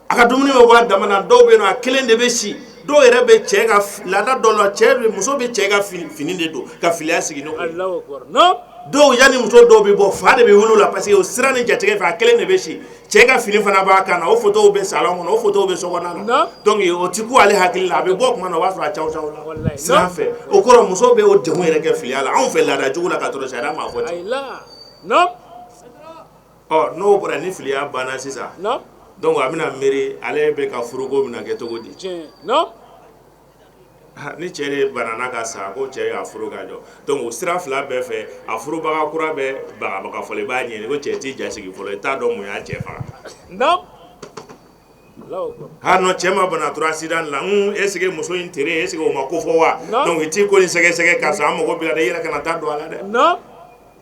A ka dumuni bɛ bɔ a dama na, dɔw bɛ yen nɔ, a kelen de bɛ si, dɔw yɛrɛ bɛ cɛ ka laada dɔ la, cɛ bɛ, muso bɛ cɛ ka fini de don ka filiya sigi n'o ye. Allahu akbar. Naam. Dɔw yanni muso dɔw bɛ bɔ, fa de bɛ wuli la, parce que o sira ni jatigɛ fɛ, a kelen de bɛ si, cɛ ka fini fana b'a kan na, o photo bɛ salon kɔnɔ, o photo bɛ sokɔnɔ na. Naam. Donc o ti ku ale hakili la, a bɛ bɔ tuma na, o b'a sɔrɔ a caw caw la Wallahi. sira fɛ. O kɔrɔ muso bɛ o degun yɛrɛ kɛ filiya la anw fɛ laada jugu la, ka sɔrɔ sariya m'a fɔ ten. Ayi la. Naam. Ɔ, n'o bɔra, ni filiya banna sisan, Naam. donc a bɛna miiri ale bɛ ka furuko bɛna kɛ cogo di? Tiɲɛ. Naam. Ha, ni cɛ de banana ka sa, ko cɛ y'a furu ka jɔ, donc o sira fila bɛɛ fɛ, a furubaga kura bɛ bagabaga fɔlɔ, i b'a ɲini ko cɛ t'i jasigi fɔlɔ, i t'a dɔn mun y'a cɛ faga. Naam. Allahu akbar. Ha non, cɛ ma bana tora accident la, est ce que muso in tere, est ce que o ma ko fɔ wa? Non. Donc i t'i ko ni sɛgɛsɛgɛ, karisa an mago b'i la dɛ, i yɛrɛ kana taa don a la dɛ. Naam.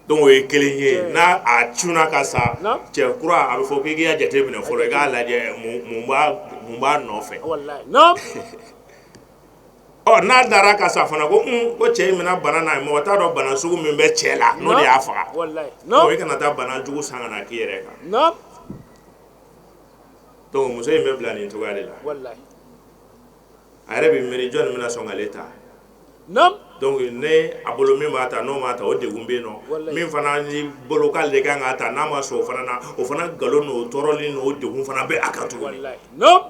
Donc o ye kelen ye. Tiɲɛ. N'a a cunna ka sa, Non. cɛ kura, a bɛ fɔ k'i k'i jate minɛ fɔlɔ, i k'a lajɛ mun b'a nɔfɛ. Wallahi. Naam. Ɔ, n'a dara ka sa fana, ko un, ko cɛ in bɛna bana n'a ye, mɔgɔ t'a dɔn bana sugu min bɛ cɛ la, n'o de y'a faga. Wallahi. Ɔ, Naam. i kana taa bana jugu san ka na k'i yɛrɛ kan. Naam. Donc muso in bɛ bila nin cogoya de la. Wallahi. A yɛrɛ bɛ miiri, jɔnni bɛna sɔn k'ale ta? Naam. Donc ne a bolo, min b'a ta, n'o m'a ta, o degun bɛ yen nɔ. Wallahi. Min fana ni bolo k'ale de kan k'a ta, n'a ma sɔn o fana na, o fana nkalon n'o tɔɔrɔli n'o degun fana bɛ a kan tuguni. Wallahi. Naam.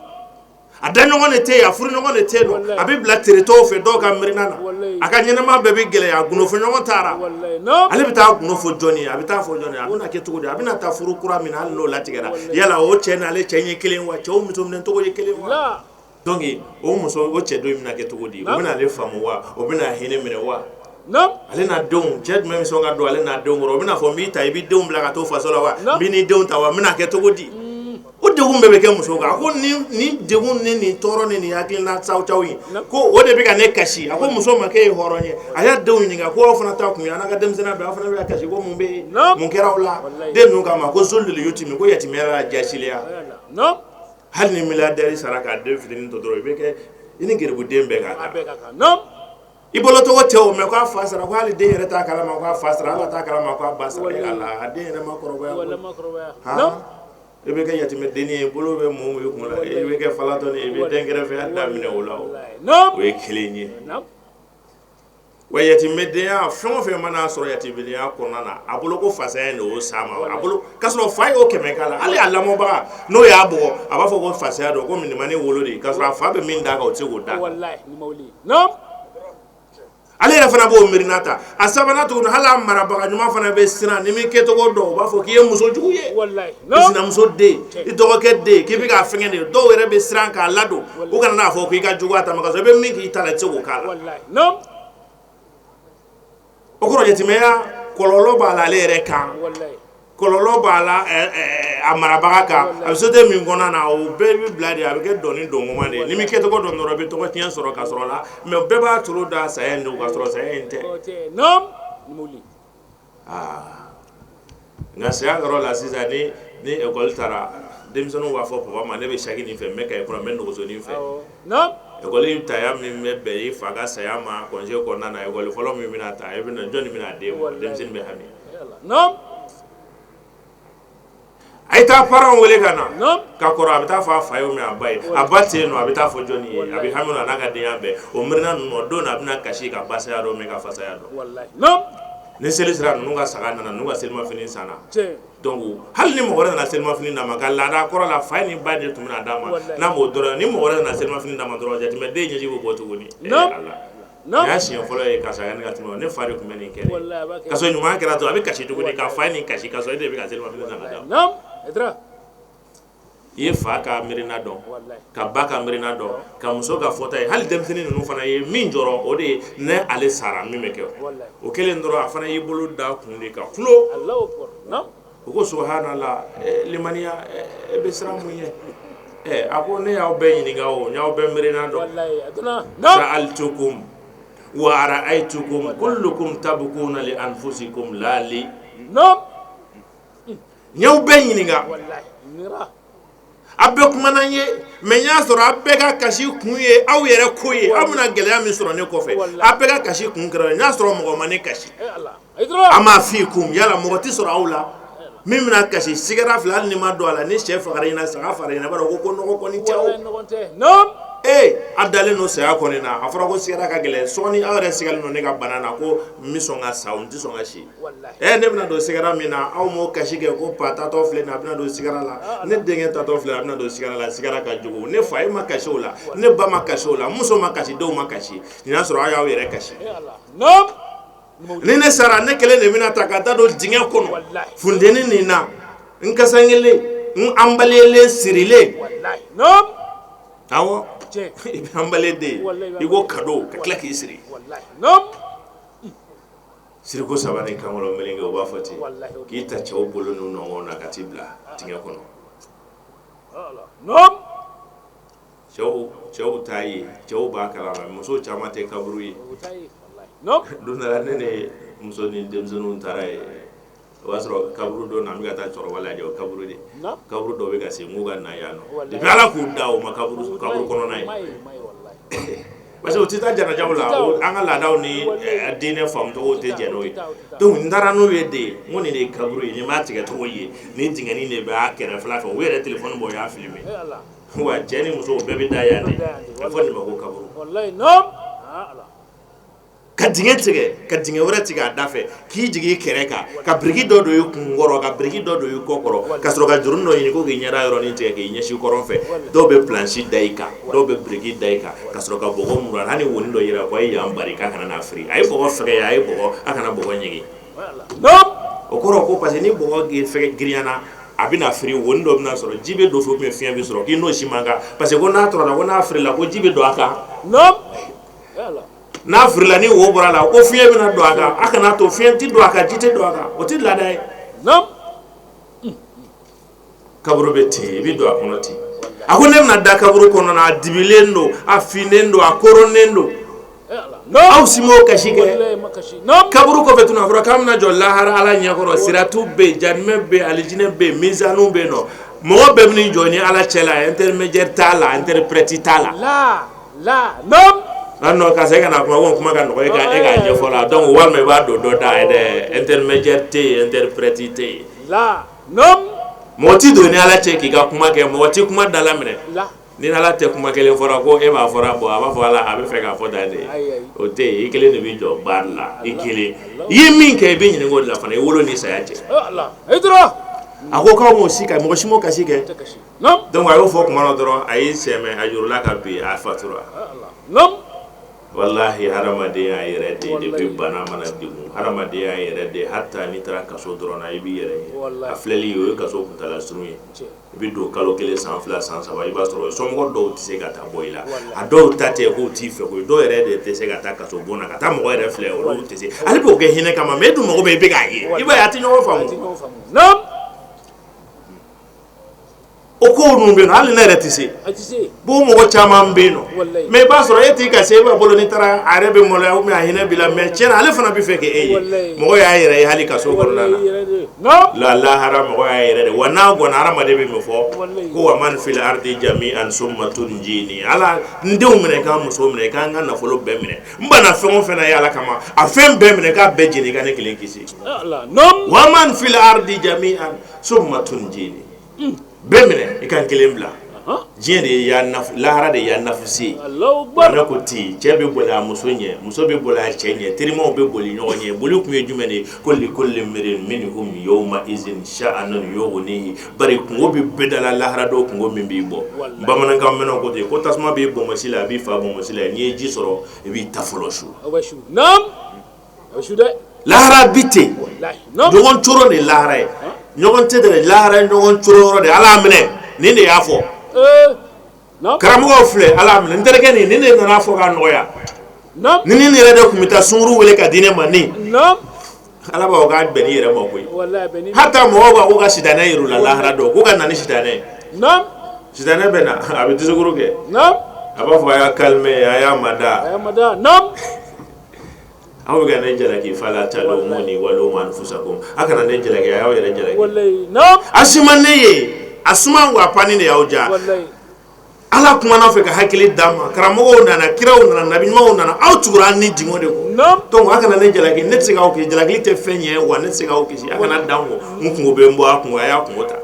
A da ɲɔgɔn de tɛ yen, a furu ɲɔgɔn de tɛ yen nɔ. Wallahi. A bɛ bila teritɔw fɛ, dɔw ka miirina na. Wallahi. A ka ɲɛnama bɛɛ bɛ gɛlɛya, gundofɔɲɔgɔn taara. Wallahi. Naam. Ale bɛ taa gundo fɔ jɔnni ye? A bɛ taa fɔ jɔnni ye? A bɛna kɛ cogo di? A bɛna taa furu kura min na, hali n'o latigɛra, yala o cɛ n'ale cɛ ye kelen wa? Cɛw muso minɛ cogo ye kelen wa? La. Donc o muso, o cɛ dɔ in bɛna kɛ cogo di? O bɛna ale faamu wa? O bɛna hinɛ minɛ wa? Naam. Ale n'a denw, cɛ jumɛn bɛ sɔn ka don ale n'a denw kɔrɔ? O bɛna fɔ n b'i ta, i b'i denw bila ka t'o faso la wa? N b'i n'i denw ta wa? N bɛna kɛ cogo di? O degun bɛɛ bɛ kɛ muso kan. A ko nin degun ni nin tɔɔrɔ ni nin hakilina caw caw in, ko o de bɛ ka ne kasi. A ko muso ma k'e ye hɔrɔn ye, a y'a denw ɲininka ko aw fana ta kun ye, a n'a ka denmisɛnninya bɛɛ, aw fana bɛ ka kasi, ko mun bɛ yen? Mun kɛra aw la? Den ninnu k'a ma ko zolili yutimi, ko yatimɛya la jasiliya. Naam. Hali ni milliardaire sara k'a den fitinin to dɔrɔn, i bɛ kɛ i ni geribuden bɛɛ ka A kan. bɛɛ ka kan. Naam. I bolo tɔgɔ tɛ o mɛ k'a fa sara, ko hali den yɛrɛ t'a kalama k'a fa sara, ala t'a kalama k'a ba sara. Ala, a den yɛrɛ ma kɔrɔbaya Wallahi koyi. ma kɔrɔbaya. Han? Naam. I bɛ kɛ yatimɛdennin ye, bolo bɛ mun i kun la, i bɛ kɛ falatɔ ye, i bɛ dɛnkɛrɛfɛya daminɛ o la o. Wallahi. Naam. O ye kelen ye. Naam. Wa yatimɛdenya, fɛn o fɛn mana sɔrɔ yatimɛdenya kɔnɔna na, a bolo ko fasaya in de y'o s'a ma. A bolo k'a sɔrɔ fa y'o kɛmɛ k'a la, hali a lamɔbaga n'o y'a bugɔ, a b'a fɔ ko fasaya don, ko nin ma ne wolo de, k'a sɔrɔ a fa bɛ min d'a kan, o tɛ se k'o d'a kan. Wallahi ni ma wuli. Naam. Ale yɛrɛ fana b'o miirina ta. A sabanan tuguni, hali a marabaga ɲuman fana bɛ siran ni min kɛcogo dɔn, o b'a fɔ k'i ye muso jugu ye. Wallahi. I Naam. sinamuso den, i dɔgɔkɛ den, k'i bɛ k'a fɛngɛ de. Dɔw yɛrɛ bɛ siran k'a ladon, u kana n'a fɔ k'i ka jugu a ta ma, k'a sɔrɔ i bɛ min k'i ta la, i tɛ se k'o k'a la. Wallahi. Naam. O kɔrɔ, jatimɛya kɔlɔlɔ b'a la ale yɛrɛ kan. Wallahi. Kɔlɔlɔ b'a la a marabaga kan. A bɛ société min kɔnɔna na, o bɛɛ bɛ bila de, a bɛ kɛ dɔnni dɔnkoma de ye. Ni m'i kɛcogo dɔn dɔrɔn, i bɛ tɔgɔ tiɲɛ sɔrɔ ka sɔrɔ la, mais bɛɛ b'a toro da saya in don, ka sɔrɔ saya in tɛ. O tɛ. Naam. Ni ma wuli. Nka saya yɔrɔ la sisan, ni école taara, denmisɛnninw b'a fɔ papa ma, ne bɛ saki nin fɛ, n bɛ kaye kura, n bɛ nɛgɛsonin fɛ. Awɔ. Naam. École taya min bɛ bɛn i fa ka saya ma congé kɔnɔna na, école fɔlɔ min bɛna ta, e bɛna jɔnni bɛna den ma? Denmisɛnnin bɛ hami. Naam. A ye taa parents wele ka na. Naam. Ka kɔrɔ, a bɛ taa fɔ a fa ye ou bien a ba ye, a ba tɛ yen nɔ, a bɛ taa fɔ jɔnni ye? A bɛ hami na n'a ka denya bɛɛ, o miirina ninnu, o don a bɛna kasi ka ba saya dɔn, ka fasaya dɔn. Wallahi. Naam. Ni seli sera, ninnu ka saga nana, ninnu ka selimafini sanna. Tiɲɛ. Donc hali ni mɔgɔ wɛrɛ nana selimafini d'a ma, ka laada kɔrɔ la, fa ni ba de tun bɛna d'a ma. Wallahi. N'a m'o dɔrɔn, ni mɔgɔ wɛrɛ nana selimafini d'a ma dɔrɔn, jatimɛden ɲɛji bɛ bɔ tuguni. Naam. Ala. Naam. Nin y'a siɲɛ fɔlɔ ye karisa ka ne ka tɛmɛ, ne fa de tun bɛ nin kɛ. Wallahi a b'a kɛ. Ka sɔrɔ ɲuman kɛra dɔrɔn, a bɛ kasi tuguni ka fa ni kasi, ka sɔrɔ e de bɛ ka selimafini san ka d'a ma. Naam. Haidara. I ye fa ka miirina dɔn, Wallahi. ka ba ka miirina dɔn, ka muso ka fɔta ye. Hali denmisɛnnin ninnu fana ye min jɔrɔ, o de ye ne ale sara min bɛ kɛ. Wallahi. O kɛlen dɔrɔn, a fana y'i bolo da kun de kan kulo. Allahu akbar. Naam. O ko subhanallah, limaniya, e bɛ siran mun ye? A ko ne y'aw bɛɛ ɲininka o, n y'aw bɛɛ miirina dɔn. Wallahi. A donna. Naam. Sa'altukum wa ra'aytukum kullukum tabkuna li anfusikum la li. Naam. N y'aw bɛɛ ɲininka. Wallahi. Nira. A bɛɛ kumana n ye, mais n y'a sɔrɔ a bɛɛ ka kasi kun ye aw yɛrɛ ko ye, aw bɛna gɛlɛya min sɔrɔ ne kɔfɛ. A bɛɛ ka kasi kun kɛra, n y'a sɔrɔ mɔgɔ ma ne kasi. Eh Allah. Haidara. A ma fiikum, yala mɔgɔ tɛ sɔrɔ aw la min bɛna kasi? Sigara fila, hali ni ma don a la, ni sɛ fagara ɲɛna, saga fagara ɲɛna, i b'a dɔn ko nɔgɔ kɔni tɛ o. Wallahi ɲɔgɔn tɛ. Naam. Ee, a dalen don saya kɔni na. A fɔra ko sigara ka gɛlɛn sɔɔni, aw yɛrɛ sigalen don ne ka bana na, ko n bɛ sɔn ka sa o, n tɛ sɔn ka si. Wallahi. Ne bɛna don sigara min na, aw m'o kasi kɛ ko pa tatɔ filɛ nin ye, a bɛna don sigara la, ne denkɛ tatɔ filɛ, a bɛna don sigara la, sigara ka jugu. Ne fa, e ma kasi o la, ne ba ma kasi o la, muso ma kasi, denw ma kasi, nin y'a sɔrɔ aw y'aw yɛrɛ kasi. Eh Allah. Naam. Ni ne sara, ne kelen de bɛna ta ka taa don dingɛ kɔnɔ. Wallahi. Funteni nin na, n kasankelen, n anbalelen, sirilen. Wallahi. Naam. Awɔ. Tiɲɛ. I bɛ anbalen de ye. Wallahi, I ko cadeau ka tila k'i siri. Wallahi. Naam. Siriko saba ni kankɔrɔ meleke, o b'a fɔ ten. Wallahi. K'i ta cɛw bolo n'u nɔngɔnw na ka t'i bila dingɛ kɔnɔ. Allah. Naam. Cɛw t'a ye, cɛw b'a kalama, musow caman tɛ kaburu ye. O t'a ye. Wallahi. Naam. Don dɔ la, ne ni muso ni denmisɛnninw taara yen, o y'a sɔrɔ kaburu dɔ na, an bɛ ka taa cɛkɔrɔba lajɛ, o kaburu de. Naam. Kaburu dɔ bɛ ka se, n k'u ka na yan nɔ. Wallahi. Depuis Ala k'u da, o ma kaburu kɔnɔna ye. Ma ye, ma ye wallahi. Parce que u tɛ taa janajaw la, an ka laadaw ni diinɛ faamucogo tɛ jɛn n'o ye. Donc n taara n'u ye de, n ko nin de ye kaburu ye, nin b'a tigɛ cogo ye, nin dingɛnin de b'a kɛrɛfɛla fɛ. U yɛrɛ téléphone bɔ, u y'a filmer. Wa cɛ ni muso, bɛɛ bɛ da yan de. A fɔ nin ma ko kaburu. Ka dingɛ tigɛ, ka dingɛ wɛrɛ tigɛ a da fɛ, k'i jigin i kɛrɛ kan, ka biriki dɔ don i kun kɔrɔ, ka biriki dɔ don i kɔ kɔrɔ, ka sɔrɔ ka juru dɔ ɲini ko k'i ɲɛda yɔrɔnin tigɛ k'i ɲɛsin kɔrɔn fɛ. Dɔw bɛ planche da i kan, dɔw bɛ biriki da i kan, ka sɔrɔ ka bɔgɔ muru hali woni dɔ yira ko a ye yan bari k'a kana n'a firi. A ye bɔgɔ fɛgɛya, a ye bɔgɔ, a kana bɔgɔ ɲigin. O kɔrɔ ko parce que ni bɔgɔ fɛgɛ girinyana, a bɛna firi, woni dɔ bɛna sɔrɔ, ji bɛ don fɛ ou bien fiɲɛ bɛ sɔrɔ, k'i n'o si man kan, parce que ko n'a tora la, ko n'a firila, ko ji bɛ don a kan. N'a firila, ni wo bɔra a la, ko fiɲɛ bɛna don a kan. A kana to fiɲɛ tɛ don a kan, ji tɛ don a kan. O tɛ laada ye. Kaburu bɛ ten, i bɛ don a kɔnɔ ten. A ko ne bɛna da kaburu kɔnɔ na, a dibilen don, a finnen don, a koronnen don. Aw si m'o kasi kɛ. Kaburu kɔfɛ tun, a fɔra k'an bɛna jɔ lahara Ala ɲɛkɔrɔ. Siratu bɛ yen, jahanamɛ bɛ yen, alijinɛ bɛ yen, mizanu bɛ yen nɔ. Mɔgɔ bɛɛ bɛn'i jɔ ni Ala cɛ la, intermédiaire t'a la, interprète t'a la. Non, ka se ka na kuma ko kuma ka nɔgɔ e ka e k'a ɲɛfɔ la. Donc walima i b'a don dɔ da ye dɛ. Intermédiaire tɛ yen, interprète tɛ yen. Mɔgɔ ti don ni Ala cɛ k'i ka kuma kɛ, mɔgɔ ti kuma da laminɛ. Ni Ala tɛ kuma kelen fɔra ko e b'a fɔra, bon, a b'a fɔ Ala a bɛ fɛ k'a fɔ tan de. O tɛ yen, i kelen de b'i jɔ baari la, i kelen. I ye min kɛ, i bɛ ɲininka o de la fana, i wolo ni saya cɛ. A ko k'aw m'o si ka mɔgɔ si m'o kasi kɛ. Donc a y'o fɔ kuma na dɔrɔn, a y'i sɛmɛ, a yurula ka bin, a fatura. Walahi, hadamaden y'a yɛrɛ de ye. Depuis bana mana degun, hadamaden y'a yɛrɛ de ye. Hata n'i taara kaso dɔrɔn na, i b'i yɛrɛ ye. A filɛli, o ye kaso kuntala surun ye. I bɛ don kalo 1, san 2, san 3, i b'a sɔrɔ somɔgɔ dɔw tɛ se ka taa bɔ i la. A dɔw ta tɛ k'u t'i fɛ koyi, dɔw yɛrɛ de tɛ se ka taa kaso bon na ka taa mɔgɔ yɛrɛ filɛ, olu tɛ se. Ale b'o kɛ hinɛ kama, mais e dun mago bɛ, i bɛ k'a ye, i b'a ye a tɛ ɲɔgɔn faamu. O ko ninnu bɛ yen nɔ, hali ne yɛrɛ tɛ se. Bon, mɔgɔ caman bɛ yen nɔ, mais i b'a sɔrɔ e t'i ka se, e b'a bolo, n'i taara, a yɛrɛ bɛ maloya ou bien a hinɛ b'i la, mais tiɲɛna ale fana bɛ fɛ k'e ye. Mɔgɔ y'a yɛrɛ ye hali kaso kɔnɔna na la, lahara mɔgɔ y'a yɛrɛ de wa. N'a gɔnna, hadamaden bɛ min fɔ ko wa man fil ardi jami'an summa tunjini. Ala, n denw minɛ, k'an muso minɛ, k'an ka nafolo bɛɛ minɛ, n banna fɛn o fɛn na ye Ala kama, a fɛn bɛɛ minɛ, k'a bɛɛ jeni, ka ne kelen kisi. Wa man fil ardi jami'an summa tunjini, bɛɛ minɛ, i ka n kelen bila. Diɲɛ de ye lahara de ye nafsi ye. Ne ko ten, cɛ bɛ boli a muso ɲɛ, muso bɛ boli a cɛ ɲɛ, terimaw bɛ boli ɲɔgɔn ɲɛ. Boli kun ye jumɛn de ye? Ko likulli mri'in minhum yawma izin sha'anun yughnihi. Bari kungo bɛ bɛɛ da la lahara don, kungo min b'i bɔ. Bamanankan mɛnnaw ko ten ko tasuma b'i bonbonsi la, a b'i fa bonbonsi la, n'i ye ji sɔrɔ, i b'i ta fɔlɔ su. Lahara bi ten, ɲɔgɔn coro de lahara ye, ɲɔgɔn tɛ dɛ, lahara ye ɲɔgɔn coro yɔrɔ de. Ala minɛ, nin de y'a fɔ karamɔgɔw filɛ. Ala minɛ, n terikɛ, nin de nana fɔ k'a nɔgɔya. Ni nin yɛrɛ de tun bɛ taa sunkuru wele ka di ne ma, nin Ala b'a fɔ k'a bɛn n'i yɛrɛ ma koyi. Hata mɔgɔw b'a ko ka sitanɛ yir'u la lahara don, k'u ka na ni sitanɛ ye. Sitanɛ bɛ na, a bɛ discours kɛ, a b'a fɔ a y'a calmer, a y'a mada. Aw bɛ ka ne jalaki, fala talumuni walumu anfusakum. A kana ne jalaki, a y'aw yɛrɛ jalaki. A si ma ne ye, a suma wa pani de y'aw ja. Ala kumana fɛ ka hakili d'an ma, karamɔgɔw nana, kiraw nana, nabi ɲumanw nana, aw tugura an ni dingɔ de kɔ. Donc a kana ne jalaki, ne tɛ se k'aw kisi, jalakili tɛ fɛn ɲɛ wa, ne tɛ se k'aw kisi. A kana dan kɔ, n kungo bɛ n bɔ, a kungo, a y'a kungo ta.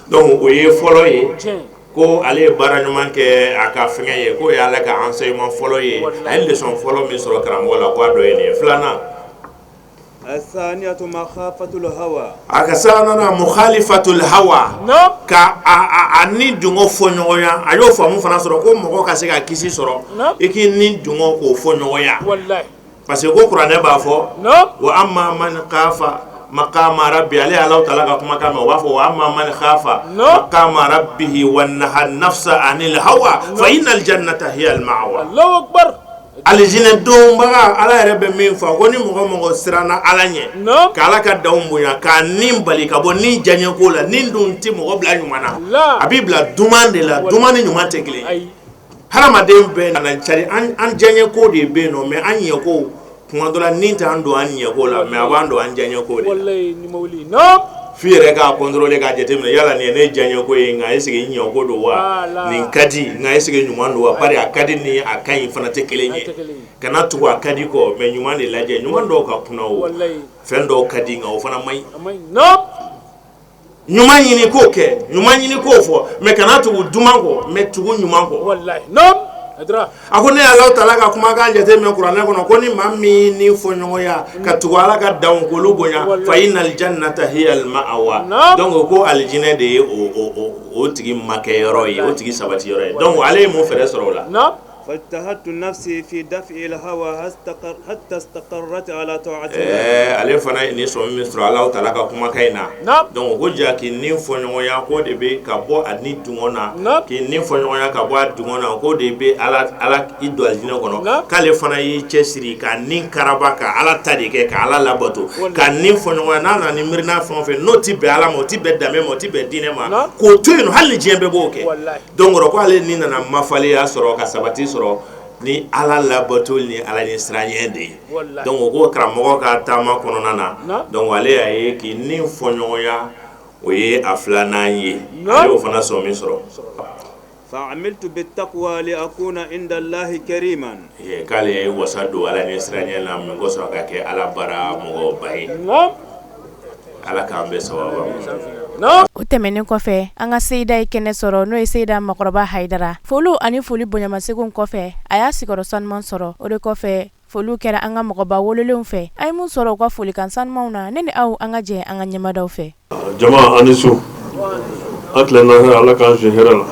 Donc o ye fɔlɔ ye, ko ale ye baara ɲuman kɛ a ka fɛngɛ ye, k'o ye Ala ka enseignement fɔlɔ ye, a ye leçon fɔlɔ min sɔrɔ karamɔgɔ la, k'a dɔ ye nin ye. Filanan, a ka sabanan, mukhalifatul hawa, ka a ni dungɔ fɔ ɲɔgɔnya. A y'o faamu fana sɔrɔ ko mɔgɔ ka se ka kisi sɔrɔ, i k'i ni dungɔ k'o fɔ ɲɔgɔnya, parce que ko kuranɛ b'a fɔ wa amma man khafa maqama rabbi. Ale Alahu taala ka kumakan mɛn, o b'a fɔ wa amma man khafa maqama rabbihi wa naha nafsa anil hawa fa innal jannata hiya al ma'wa. Alijinɛ donbaga, Ala yɛrɛ bɛ min fɔ ko ni mɔgɔ mɔgɔ siranna Ala ɲɛ, ka Ala ka danw bonya, k'a ni bali ka bɔ ni diyaɲɛko la, ni dun tɛ mɔgɔ bila ɲuman na, a b'i bila duman de la. Duman ni ɲuman tɛ kelen ye. Hadamaden bɛɛ nana cari, an diyaɲɛko de bɛ yen nɔ, mais an ɲɛko kuma dɔ la, ni t'an don an ɲɛko la, mais a b'an don an diyaɲɛko de la. F'i yɛrɛ k'a contrôler, k'a jateminɛ, yala nin ye ne diyaɲɛ ko ye, nka est ce que n ɲɛ ko don wa? Nin ka di, nka est ce que ɲuman don wa? Bari a ka di ni a ka ɲi fana tɛ kelen ye. Kana tugu a ka di kɔ, mais ɲuman de lajɛ. Ɲuman dɔw ka kunna o, fɛn dɔw ka di, nka o fana man ɲi. Ɲuman ɲini k'o kɛ, ɲuman ɲini k'o fɔ, mais kana tugu duman kɔ, mais tugu ɲuman kɔ. A ko ne Alahu taala ka kumakan jate minɛ kuranɛ kɔnɔ, ko ni maa min ni fɔɲɔgɔnya ka tugu Ala ka danw k'olu bonya, fa innal jannata hiyal ma'wa. Donc ko alijinɛ de ye o tigi makɛyɔrɔ ye, o tigi sabati yɔrɔ ye. Donc ale ye mun fɛɛrɛ sɔrɔ o la? فاجتهدت نفسي في دفع الهوى حتى استقرت على طاعة الله. Ale fana ye nin sɔmi min sɔrɔ Alahu taala ka kumakan in na, donc ko ja k'i ni fɔɲɔgɔnya, k'o de bɛ ka bɔ a ni dungɔ na, k'i ni fɔɲɔgɔnya ka bɔ a dungɔ na, k'o de bɛ Ala i don alijinɛ kɔnɔ. K'ale fana y'i cɛsiri ka ni karaba, ka Ala ta de kɛ, ka Ala labato, ka ni fɔɲɔgɔnya. N'a nana ni miirina fɛn o fɛn, n'o ti bɛn Ala ma, o ti bɛn danbe ma, o ti bɛn diinɛ ma, k'o to yen nɔ, hali ni diɲɛ bɛɛ b'o kɛ. Donc o ko ale ni nana mafaleya sɔrɔ, ka sabati sɔrɔ ni Ala labato ni Ala ɲɛ siranɲɛ de ye. Donc o ko karamɔgɔ ka taama kɔnɔna na, donc ale y'a ye k'i ni fɔɲɔgɔnya, o ye a filanan ye. Ale y'o fana sɔmi sɔrɔ. فعملت بالتقوى لأكون عند الله كريما. K'ale ye wasa don Ala ɲɛ siranɲɛ la min kosɔn ka kɛ Ala bara mɔgɔba ye. Ala k'an bɛɛ sababa ma. O tɛmɛnen kɔfɛ, an ka seyida ye kɛnɛ sɔrɔ, n'o ye seyida makɔrɔba Hayidara. Foliw ani foli bonyamasegin kɔfɛ, a y'a sigiyɔrɔ sanuman sɔrɔ. O de kɔfɛ, foliw kɛra an ka mɔgɔba wololenw fɛ. An ye mun sɔrɔ u ka folikan sanumanw na? Ne ni aw, an ka jɛ an ka ɲɛmadaw fɛ. Jama, ani su. An tilenna hɛrɛ, Ala k'an si hɛrɛ la.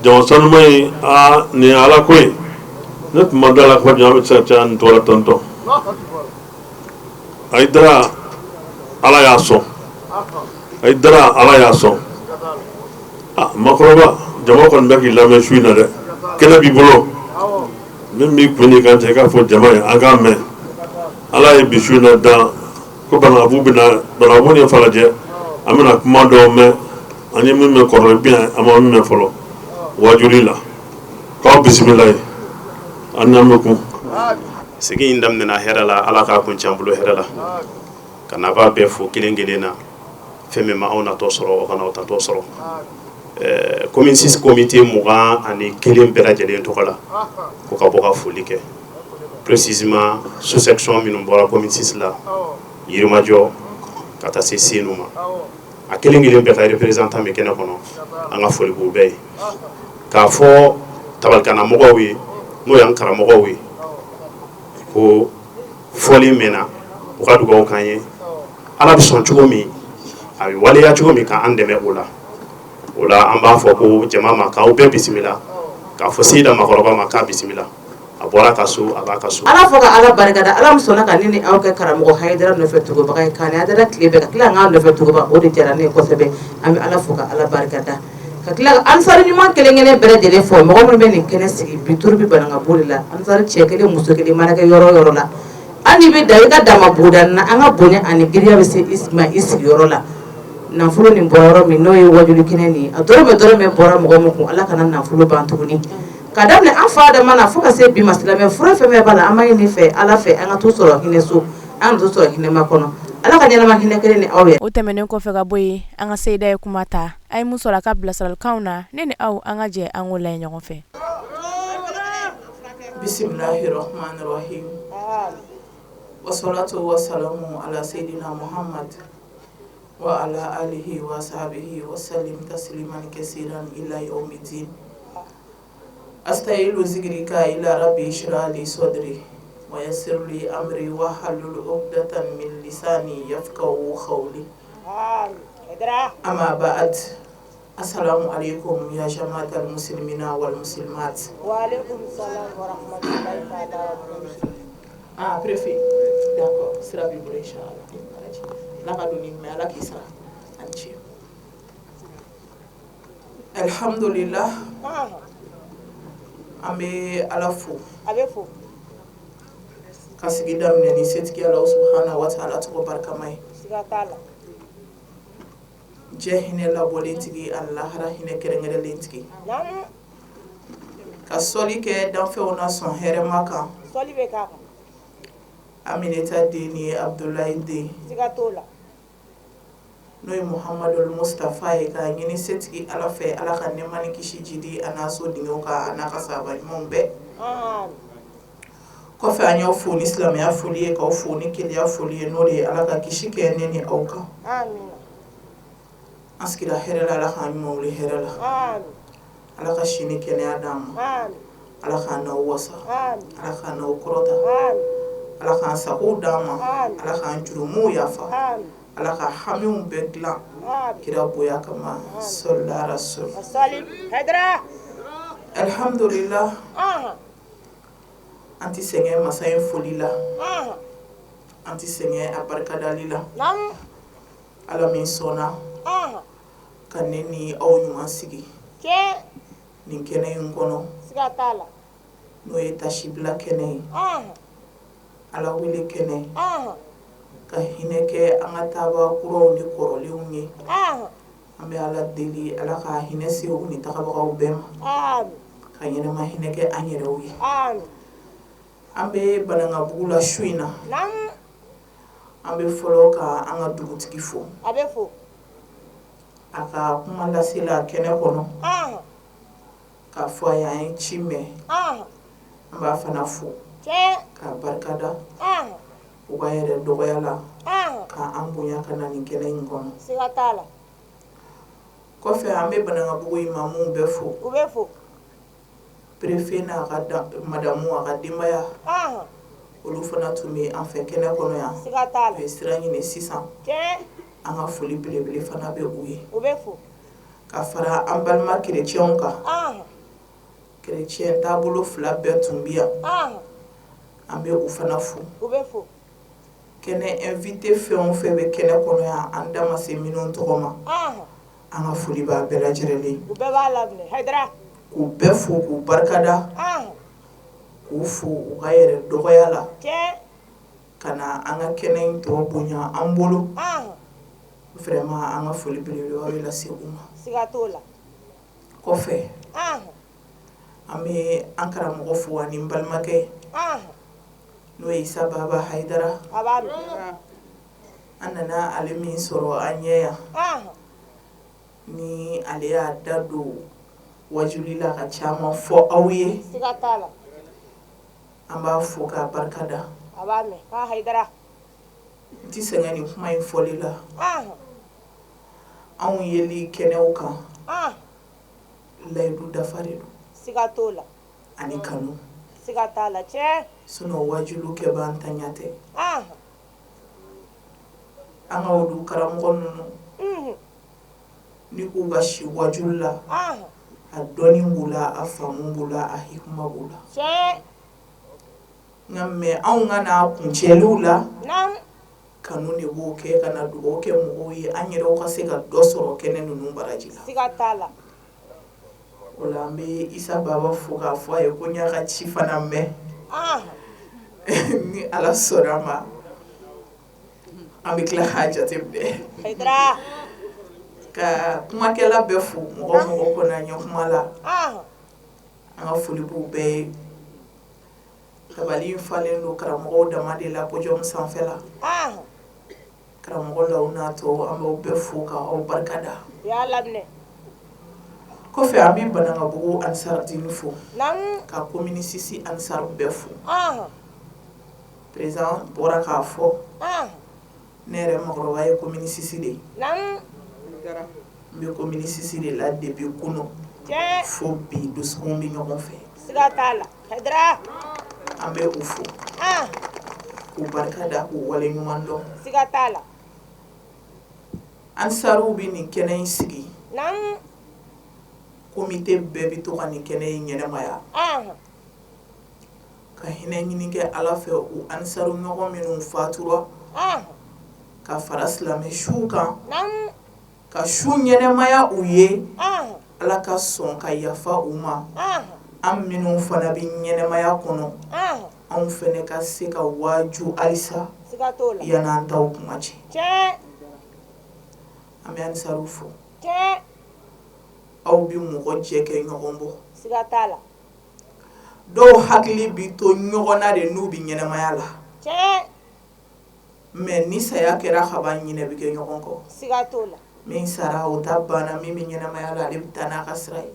Jama sanuma ye, aa, nin ye Ala ko ye. Ne tun ma da la ko jama bɛ se ka caya nin tɔgɔ la tantɔ. Hayidara, Ala y'a sɔn. Hayidara, Ala y'a sɔn. A makɔrɔba, jama kɔni bɛ k'i lamɛn su in na dɛ. Kɛnɛ b'i bolo, min b'i kun n'i kan cɛ, i k'a fɔ jama ye, an k'a mɛn. Ala ye bi su in na dan ko Banankabugu bɛna Banankabugu ni Falajɛ, an bɛna kuma dɔw mɛn. An ye min mɛn kɔrɔlen bi, an ma min mɛn fɔlɔ wajuli la. K'aw bisimila ye, an n'an bɛ kun. Sigi in daminɛna hɛrɛ la, Ala k'a kun can bolo hɛrɛ la. Ka nabaa bɛɛ fo kelen kelen na. Fɛn min ma aw natɔ sɔrɔ, o kana aw tatɔ sɔrɔ. Commune 6 comité 21 bɛɛ lajɛlen tɔgɔ la, ko ka bɔ ka foli kɛ, précisément sous section minnu bɔra commune 6 la, Yirimajɔ ka taa se Senu ma, a kelen kelen bɛɛ ka représentant bɛ kɛnɛ kɔnɔ. An ka foli b'u bɛɛ ye. K'a fɔ tabalikana mɔgɔw ye, n'o y'an karamɔgɔw ye, ko fɔli mɛnna, u ka dugawu kan ye. Ala bɛ sɔn cogo min, a bɛ waleya cogo min, k'an dɛmɛ o la. O la, an b'a fɔ ko jama ma k'aw bɛɛ bisimila, k'a fɔ seyida makɔrɔba ma k'a bisimila. A bɔra ka so, a b'a ka so. Ala fo ka Ala barikada. Ala min sɔnna ka ne ni aw kɛ karamɔgɔ Hayidara nɔfɛ tugubaga ye, k'a ni Hayidara tile bɛɛ, ka tila k'an nɔfɛ tugubaga, o de diyara ne ye kosɛbɛ. An bɛ Ala fo ka Ala barikada, ka tila ka ansari ɲuman kelen kelen bɛɛ lajɛlen fɔ, mɔgɔ minnu bɛ nin kɛnɛ sigi bi. Turu bɛ Banankabugu de la. Ansari cɛ kelen, muso kelen mana kɛ yɔrɔ o yɔrɔ la, hali n'i bɛ da i ka dama buguda na, an ka bonya ani giriya bɛ se i ma i sigiyɔrɔ la. Nafolo nin bɔra yɔrɔ min, n'o ye wajuli kɛnɛ nin ye, a dɔrɔmɛ dɔrɔmɛ bɔra mɔgɔ min kun, Ala kana nafolo ban tuguni. Ka daminɛ an fa Adama na fo ka se bi ma, silamɛ fura fɛn fɛn b'a la, an b'a ɲini fɛ Ala fɛ, an ka t'u sɔrɔ hinɛ so, an ka t'u sɔrɔ hinɛma kɔnɔ. Ala ka ɲɛnama hinɛ kelen ni aw ye. O tɛmɛnen kɔfɛ ka bɔ yen, an ka seyida ye kuma ta. A ye mun sɔrɔ a ka bilasiralikanw na? Ne ni aw, an ka jɛ an k'o layɛ ɲɔgɔn fɛ. بسم الله الرحمن الرحيم والصلاة والسلام على سيدنا محمد وعلى آله وصحبه وسلم تسليما كثيرا إلى يوم الدين. أستعيل ذكرك إلى ربي، اشرح لي صدري ويسر لي أمري واحلل عقدة من لساني يفقهوا قولي. أما بعد، السلام عليكم يا جماعة المسلمين والمسلمات. وعليكم السلام ورحمة الله تعالى وبركاته. Ah, préfet. D'accord, sira b'i bolo inchallah. Ala ka don ni mɛn, Ala k'i sara. A ni ce. Alhamdulillah. An bɛ Ala fo. A bɛ fo. Ka sigi daminɛ ni setigi Ala subhanahu wa ta'ala tɔgɔ barikama ye. Siga t'a la. Diɲɛ hinɛ labɔlen tigi ani lahara hinɛ kɛrɛnkɛrɛnlen tigi. Naamu. Ka sɔli kɛ danfɛnw na sɔn hɛrɛma kan. Sɔli bɛ k'a kan. Aminata den ni Abudulayi den. Siga t'o la. N'o ye Muhamadul Mustafa ye, k'a ɲini setigi Ala fɛ, Ala ka nɛɛma ni kisi jidi a n'a so denkɛw kan, a n'a ka sahaba ɲumanw bɛɛ. Kɔfɛ, an y'aw fo ni silamɛya foli ye, k'aw fo ni kelenya foli ye, n'o de ye Ala ka kisi kɛ ne ni aw kan. An sigira hɛrɛ la, Ala k'an ɲuman wuli hɛrɛ la. Ala ka si ni kɛnɛya d'an ma. Ala k'an n'aw wasa. Ala k'an n'aw kɔrɔta. Ala k'an sagow d'an ma. Ala k'an jurumuw yafa. Ala ka hamiw bɛɛ dilan kira bonya kama, sɔla rasul. Alhamdulillah, an tɛ sɛgɛn masa in foli la, an tɛ sɛgɛn a barikadali la. Ala min sɔnna ka ne ni aw ɲuman sigi nin kɛnɛ in kɔnɔ, n'o ye tasibila kɛnɛ ye, Ala wele kɛnɛ, ka hinɛ kɛ an ka taaba kuraw ni kɔrɔlenw ye. An bɛ Ala deli, Ala ka hinɛ se u ni tagabagaw bɛɛ ma, ka ɲɛnama hinɛ kɛ an yɛrɛw ye. An bɛ Banankabugu la su in na. An bɛ fɔlɔ ka an ka dugutigi fo, a ka kuma lasela kɛnɛ kɔnɔ k'a fɔ a ye an ye ci mɛn. An b'a fana fo k'a barikada u ka yɛrɛ dɔgɔya la k'an bonya ka na nin kɛnɛ in kɔnɔ. Kɔfɛ, an bɛ Banankabugu imamuw bɛɛ fo, préfet n'a ka madamu, a ka denbaya, olu fana tun bɛ an fɛ kɛnɛ kɔnɔ yan, u ye sira ɲini sisan. An ka foli belebele fana bɛ u ye, ka fara an balima kerecɛnw kan. Kerecɛn taabolo fila bɛɛ tun bɛ yan, an bɛ u fana fo. Kɛnɛ invité fɛn o fɛn bɛ kɛnɛ kɔnɔ yan, an da ma se minnu tɔgɔ ma, an ka foli b'a bɛɛ lajɛlen, k'u bɛɛ fo, k'u barikada, k'u fo u ka yɛrɛ dɔgɔya la ka na an ka kɛnɛ in tɔ bonya an bolo. Vraiment, an ka foli belebeleba bɛ lase u ma. Kɔfɛ, an bɛ an karamɔgɔ fo ani n balimakɛ, n'o ye Isa Baba Hayidara. An nana ale min sɔrɔ an ɲɛ yan, ni ale y'a da don wajuli la ka caman fɔ aw ye, an b'a fo k'a barika da. N tɛ sɛgɛn nin kuma in fɔli la. Anw yeli kɛnɛw kan, layidu dafa de don ani kanu. Sinon wajulu kɛbaa ntanya tɛ. An ka olu karamɔgɔ ninnu, ni k'u ka si wajulu la, a dɔnni b'u la, a faamu b'u la, a hikima b'u la. Nka mɛ anw ka n'a kuncɛliw la, kanu de b'o kɛ ka na dugawu kɛ mɔgɔw ye, an yɛrɛw ka se ka dɔ sɔrɔ kɛnɛ ninnu baraji la. O la, an bɛ Isa Baba fo k'a fɔ a ye ko n y'a ka ci fana mɛn. Ni Ala sɔnna a ma, an bɛ tila k'a jateminɛ. Ka kumakɛla bɛɛ fo, mɔgɔ mɔgɔ kɔni an ɲɛ kuma la, an ka foli b'u bɛɛ ye. Tabali in falen don karamɔgɔw dama de la podium sanfɛ la. Karamɔgɔ law n'a tɔ, an b'aw bɛɛ fo ka aw barika da. Kɔfɛ, an bɛ Banankabugu Ansaridini fo, ka commune 6 Ansar bɛɛ fo. Président bɔra k'a fɔ, ne yɛrɛ makɔrɔba ye commune 6 de ye. N bɛ commune 6 de la depuis kunun fo bi, dusukun bɛ ɲɔgɔn fɛ. An bɛ u fo k'u barika da, k'u wale ɲuman dɔn. Ansariw bɛ nin kɛnɛ in sigi, comité bɛɛ bɛ to ka nin kɛnɛ in ɲɛnɛmaya, ka hinɛ ɲini kɛ Ala fɛ u ansaru ɲɔgɔn minnu fatura, ka fara silamɛ suw kan, ka su ɲɛnɛmaya u ye, Ala ka sɔn ka yafa u ma. An minnu fana bɛ ɲɛnɛmaya kɔnɔ, anw fana ka se ka waaju halisa yan'an taw kuma cɛ. An bɛ ansaru fo. Aw bɛ mɔgɔ jɛ kɛ ɲɔgɔn bɔ. Dɔw hakili bɛ to ɲɔgɔn na de n'u bɛ ɲɛnɛmaya la. Mais ni saya kɛra kaban, ɲinɛ bɛ kɛ ɲɔgɔn kɔ. Siga t'o la. Min sara, o ta banna. Min bɛ ɲɛnamaya la, ale bɛ taa n'a ka sira ye.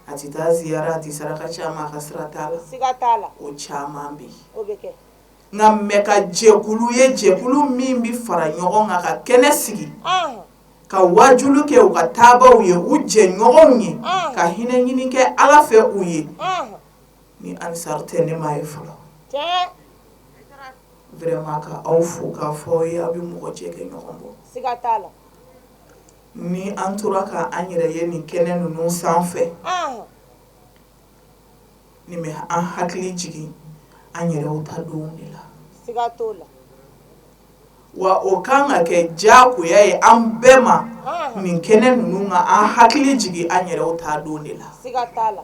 A tɛ taa ziyara, a tɛ saraka caman, a ka sira t'a la. Siga t'a la. O caman bɛ yen. O bɛ kɛ. Nka mais ka jɛkulu ye, jɛkulu min bɛ fara ɲɔgɔn kan ka kɛnɛ sigi, ka wajulu kɛ u ka taabaw ye, u jɛɲɔgɔnw ye, ka hinɛ ɲini kɛ Ala fɛ u ye, ni Ansar tɛ, ne m'a ye fɔlɔ. Vraiment, ka aw fo k'a fɔ aw ye, aw bɛ mɔgɔ jɛ kɛ ɲɔgɔn bɔ. Siga t'a la. Ni an tora ka an yɛrɛ ye nin kɛnɛ ninnu sanfɛ, nin bɛ an hakili jigin an yɛrɛw ta donw de la. Siga t'o la. Wa o kan ka kɛ diyagoya ye an bɛɛ ma, nin kɛnɛ ninnu ka an hakili jigin an yɛrɛw ta don de la. Siga t'a la.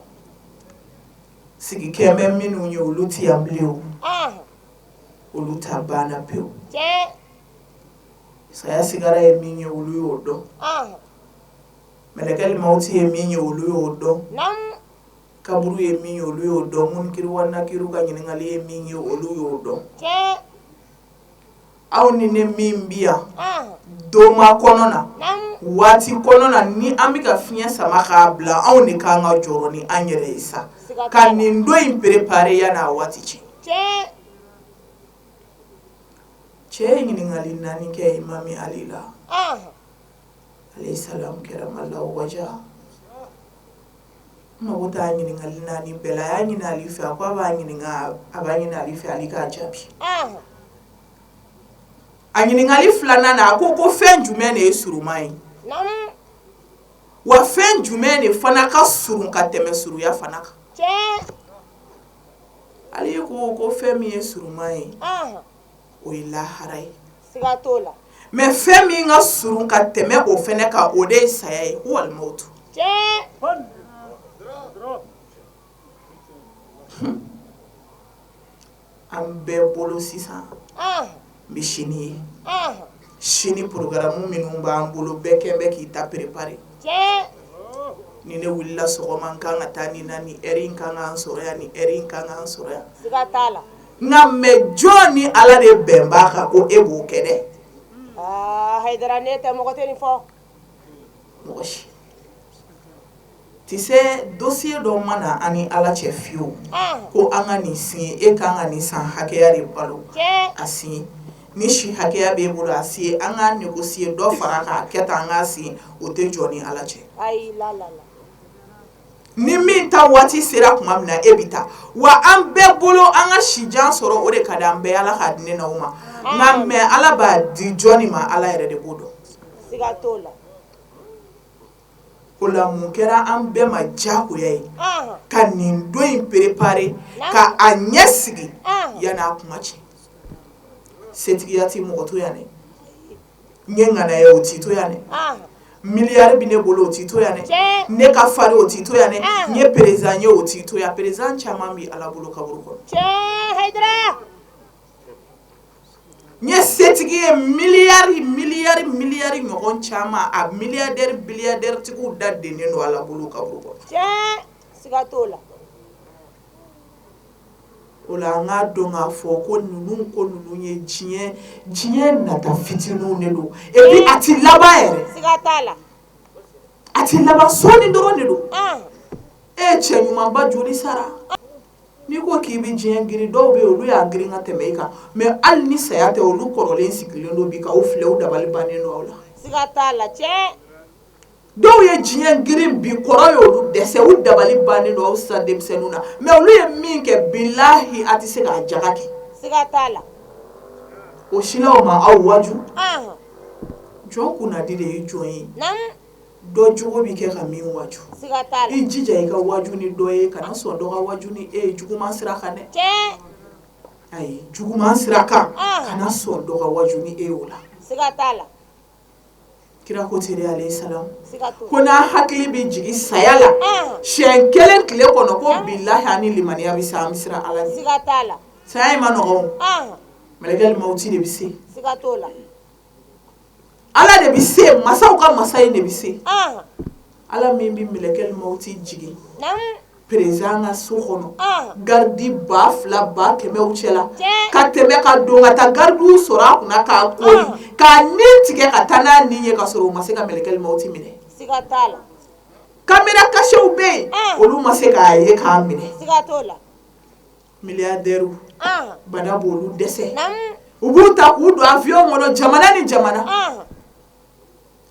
Sigi kɛ bɛ minnu ye, olu tɛ yan bilen o. Olu ta banna pewu. Saya sigara ye min ye, olu y'o dɔn. Mɛlɛkɛli mawuti ye min ye, olu y'o dɔn. Kaburu ye min ye, olu y'o dɔn. Munkiri wa nakiru ka ɲininkali ye min ye, olu y'o dɔn. Aw ni ne min bi yan donma kɔnɔ na, waati kɔnɔ na, ni an bɛ ka fiɲɛ sama k'a bila, anw de k'an ka jɔrɔ ni an yɛrɛ ye sa, ka nin don in préparer yan'a waati cɛ. Cɛ ye ɲininkali naani kɛ Imami Ali la, alayhi salam, karamallahu waja. N mago t'a ɲininkali naani bɛɛ la. A y'a ɲini Ali fɛ, a ko a b'a ɲininka, a b'a ɲini Ali fɛ, Ali k'a jaabi. A ɲininkali filanan na, a ko ko fɛn jumɛn de ye surunman ye, wa fɛn jumɛn de fana ka surun ka tɛmɛ surunya fana kan? Ali ko ko fɛn min ye surunman ye, o ye lahara ye. Siga t'o la. Mais fɛn min ka surun ka tɛmɛ o fɛnɛ kan, o de ye saya ye, huwal mawutu. An bɛɛ bolo sisan n bɛ sini ye. Sini programme minnu b'an bolo, bɛɛ kɛn bɛ k'i ta préparer. Ni ne wulila sɔgɔma, n kan ka taa nin na, ni heure in kan k'an sɔrɔ yan, ni heure in kan k'an sɔrɔ yan. Siga t'a la. Nka mais jɔn ni Ala de bɛn b'a kan ko e b'o kɛ dɛ? Aa, Hayidara, ne tɛ, mɔgɔ tɛ nin fɔ. Mɔgɔ si tu sais, dossier dɔ ma na an ni Ala cɛ fiyewu ko an ka nin signer, e kan ka nin san hakɛya de balo, a signer. Ni si hakɛya b'e bolo, a signer. An ka négocier, dɔ fara k'a kɛ tan, an k'a signer, o tɛ jɔ ni Ala cɛ. Ayi, la la la. Ni min ta waati sera tuma min na, e bɛ taa. Wa an bɛɛ bolo, an ka sijan sɔrɔ, o de ka di an bɛɛ. Ala k'a di ne n'aw ma. Nka mais Ala b'a di jɔnni ma, Ala yɛrɛ de b'o dɔn. Siga t'o la. O la, mun kɛra an bɛɛ ma diyagoya ye ka nin don in préparer, ka a ɲɛ sigi yan'a kuma cɛ? Setigiya ti mɔgɔ to yan dɛ. N ye ŋana ye, o t'i to yan dɛ. Miliyari bɛ ne bolo, o t'i to yan dɛ. Ne ka fari, o t'i to yan dɛ. N ye président ye, o t'i to yan. Président caman bɛ Ala bolo kaburu kɔnɔ. N ye setigi ye, miliyari, miliyari, miliyari ɲɔgɔn caman, a milliardaire, milliardaire tigiw da dennen don Ala bolo kaburu kɔnɔ. Siga t'o la. O la, an k'a dɔn k'a fɔ ko ninnu, ko ninnu ye diɲɛ, diɲɛ nata fitininw de don. Et puis a ti laban yɛrɛ. Siga t'a la. A ti laban, sɔɔni dɔrɔn de don. E cɛ ɲumanba joli sara? N'i ko k'i bɛ diɲɛ girin, dɔw bɛ yen, olu y'a girin ka tɛmɛ i kan. Mais hali ni saya tɛ, olu kɔrɔlen sigilen don bi k'aw filɛ, u dabali bannen don aw la. Siga t'a la, tiɲɛ. Dɔw ye diɲɛ girin bi, kɔrɔ ye olu dɛsɛ, u dabali bannen don aw sisan denmisɛnninw na. Mais olu ye min kɛ, bilahi, a tɛ se k'a jaga kɛ. Siga t'a la. O si la, o ma aw waju. Jɔn kunnadi de ye jɔn ye. Dɔ jogo bɛ kɛ ka min waju, Siga t'a la. i jija i ka waju ni dɔ ye. Kana sɔn dɔ ka waju ni e ye juguman sira kan dɛ. Ayi, juguman sira kan, kana sɔn dɔ ka waju ni e ye o la. Siga t'a la. Kira ko ten alayhi salam Siga t'o la. ko n'a hakili bɛ jigin saya la siɲɛ kelen tile kɔnɔ, ko bilahi, ani limaniya bɛ sa, an bɛ siran Ala ɲɛ. Siga t'a la. Saya in ma nɔgɔn o. Mɛlɛkɛli mawuti de bɛ se. Siga t'o la. Ala de bɛ se, masaw ka masa in de bɛ se. Ala min bɛ mɛlɛkɛli mawuti jigin. Président ka so kɔnɔ garidi 2000 100 000 cɛla ka tɛmɛ ka don ka taa garidiw sɔrɔ a kunna k'a kori k'a ni tigɛ ka taa n'a ni ye ka sɔrɔ u ma se ka mɛlɛkɛli mawuti minɛ. Caméra cachéw bɛ yen, olu ma se k'a ye k'a minɛ. Milliardaires, bana b'olu dɛsɛ, u b'u ta k'u don avion kɔnɔ jamana ni jamana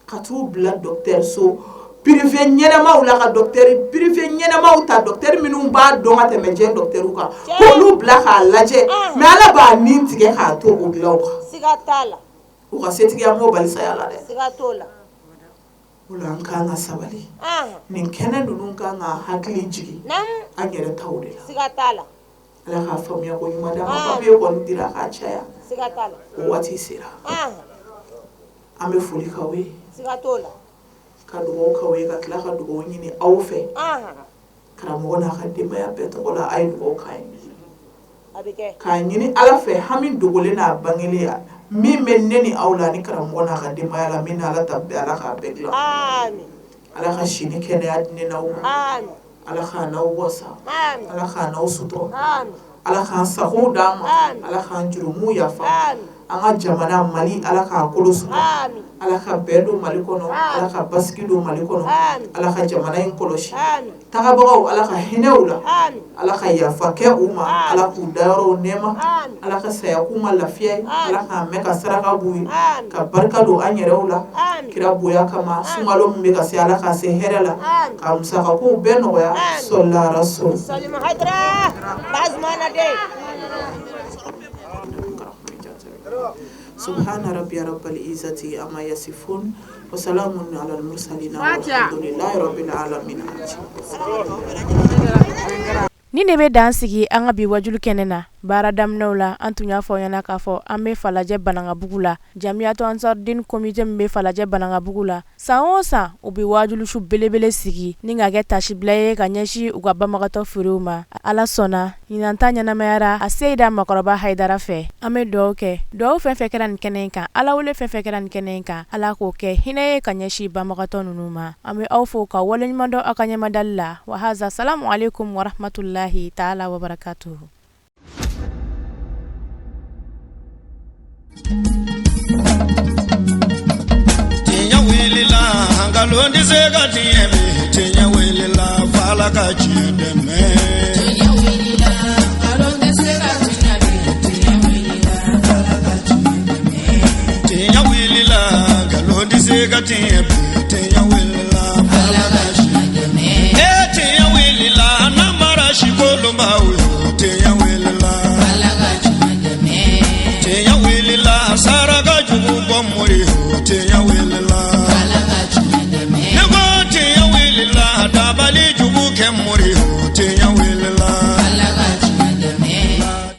ka t'u bila docteur so privé ɲɛnamaw la, ka docteur privé ɲɛnamaw ta, docteur minnu b'a dɔn ka tɛmɛ diɲɛ docteur kan, k'olu bila k'a lajɛ. Mais Ala b'a nin tigɛ k'a to o dilanw kan. U ka setigiya m'o bali saya la dɛ. O la an kan ka sabali. Nin kɛnɛ ninnu kan ka hakili jigin an yɛrɛ taw de la. Ala k'a faamuya ko ɲuman d'an ma. Papier kɔni dira k'a caya, o waati sera. An bɛ foli k'aw ye, ka dugawu k'aw ye, ka tila ka dugawu ɲini aw fɛ karamɔgɔ n'a ka denbaya bɛɛ tɔgɔ la. A ye dugawu k'an ye k'a ɲini Ala fɛ, hami dogolen n'a bangelen min bɛ ne ni aw la ni karamɔgɔ n'a ka denbaya la, min Ala ta bɛɛ, Ala k'a bɛɛ dilan. Ala ka si ni kɛnɛya di ne n'aw ma. Ala k'a n'aw wasa, Ala k'a n'aw sutura, Ala k'an sago d'an ma, Ala k'an jurumu yafa. An ka jamana Mali, Ala k'a kolo suma, Ala ka bɛn don Mali kɔnɔ, Ala ka basigi don Mali kɔnɔ, Ala ka jamana in kɔlɔsi. Tagabagaw, Ala ka hinɛ u la, Ala ka yafa kɛ u ma, Ala k'u dayɔrɔw nɛɛma, Ala ka saya k'u ma lafiya ye, Ala k'an mɛn ka saraka b'u ye, ka barika don an yɛrɛw la kira bonya kama. Sunkalo min bɛ ka se, Ala k'a se hɛrɛ la, ka musakakow bɛɛ nɔgɔya. Sɔla rasul. سبحان ربي رب العزة عما يصفون وسلام على المرسلين والحمد لله رب العالمين. Nin de bɛ dan sigi an ka bi wajulu kɛnɛ na. Baara daminɛw la, an tun y'a fɔ ɲɛna k'a fɔ an bɛ Falajɛ Banankabugu la. Jamiyatu Ansarudin komite min bɛ Falajɛ Banankabugu la, san o san u bɛ wajulusu belebele sigi ni ka kɛ tasibila ye ka ɲɛsin u ka banbagatɔ furew ma. Ala sɔnna, ɲinan ta ɲɛnamayara a seyida makɔrɔba Hayidara fɛ. An bɛ dugawu kɛ. Dugawu fɛn fɛn kɛra nin kɛnɛ in kan, Ala wele fɛn fɛn kɛra nin kɛnɛ in kan, Ala k'o kɛ hinɛ ye ka ɲɛsin banbagatɔ ninnu ma. An bɛ aw fo ka waleɲuman dɔn aw ka ɲɛmadali la. Wa haza, salamu aleykum warahmatulahi taala wabarakatuhu. Tiɲɛ wulila, nkalon tɛ se ka tiɲɛ bi. Tiɲɛ wulila, f'Ala ka tiɲɛ dɛmɛ. Tiɲɛ wulila, nkalon tɛ se ka tiɲɛ bi. Tiɲɛ wulila, f'Ala ka tiɲɛ dɛmɛ. Tiɲɛ wulila, nkalon tɛ se ka tiɲɛ bi. Tiɲɛ wulila, f'Ala ka tiɲɛ dɛmɛ. Ee tiɲɛ wulila, namara si kolonbaw ye.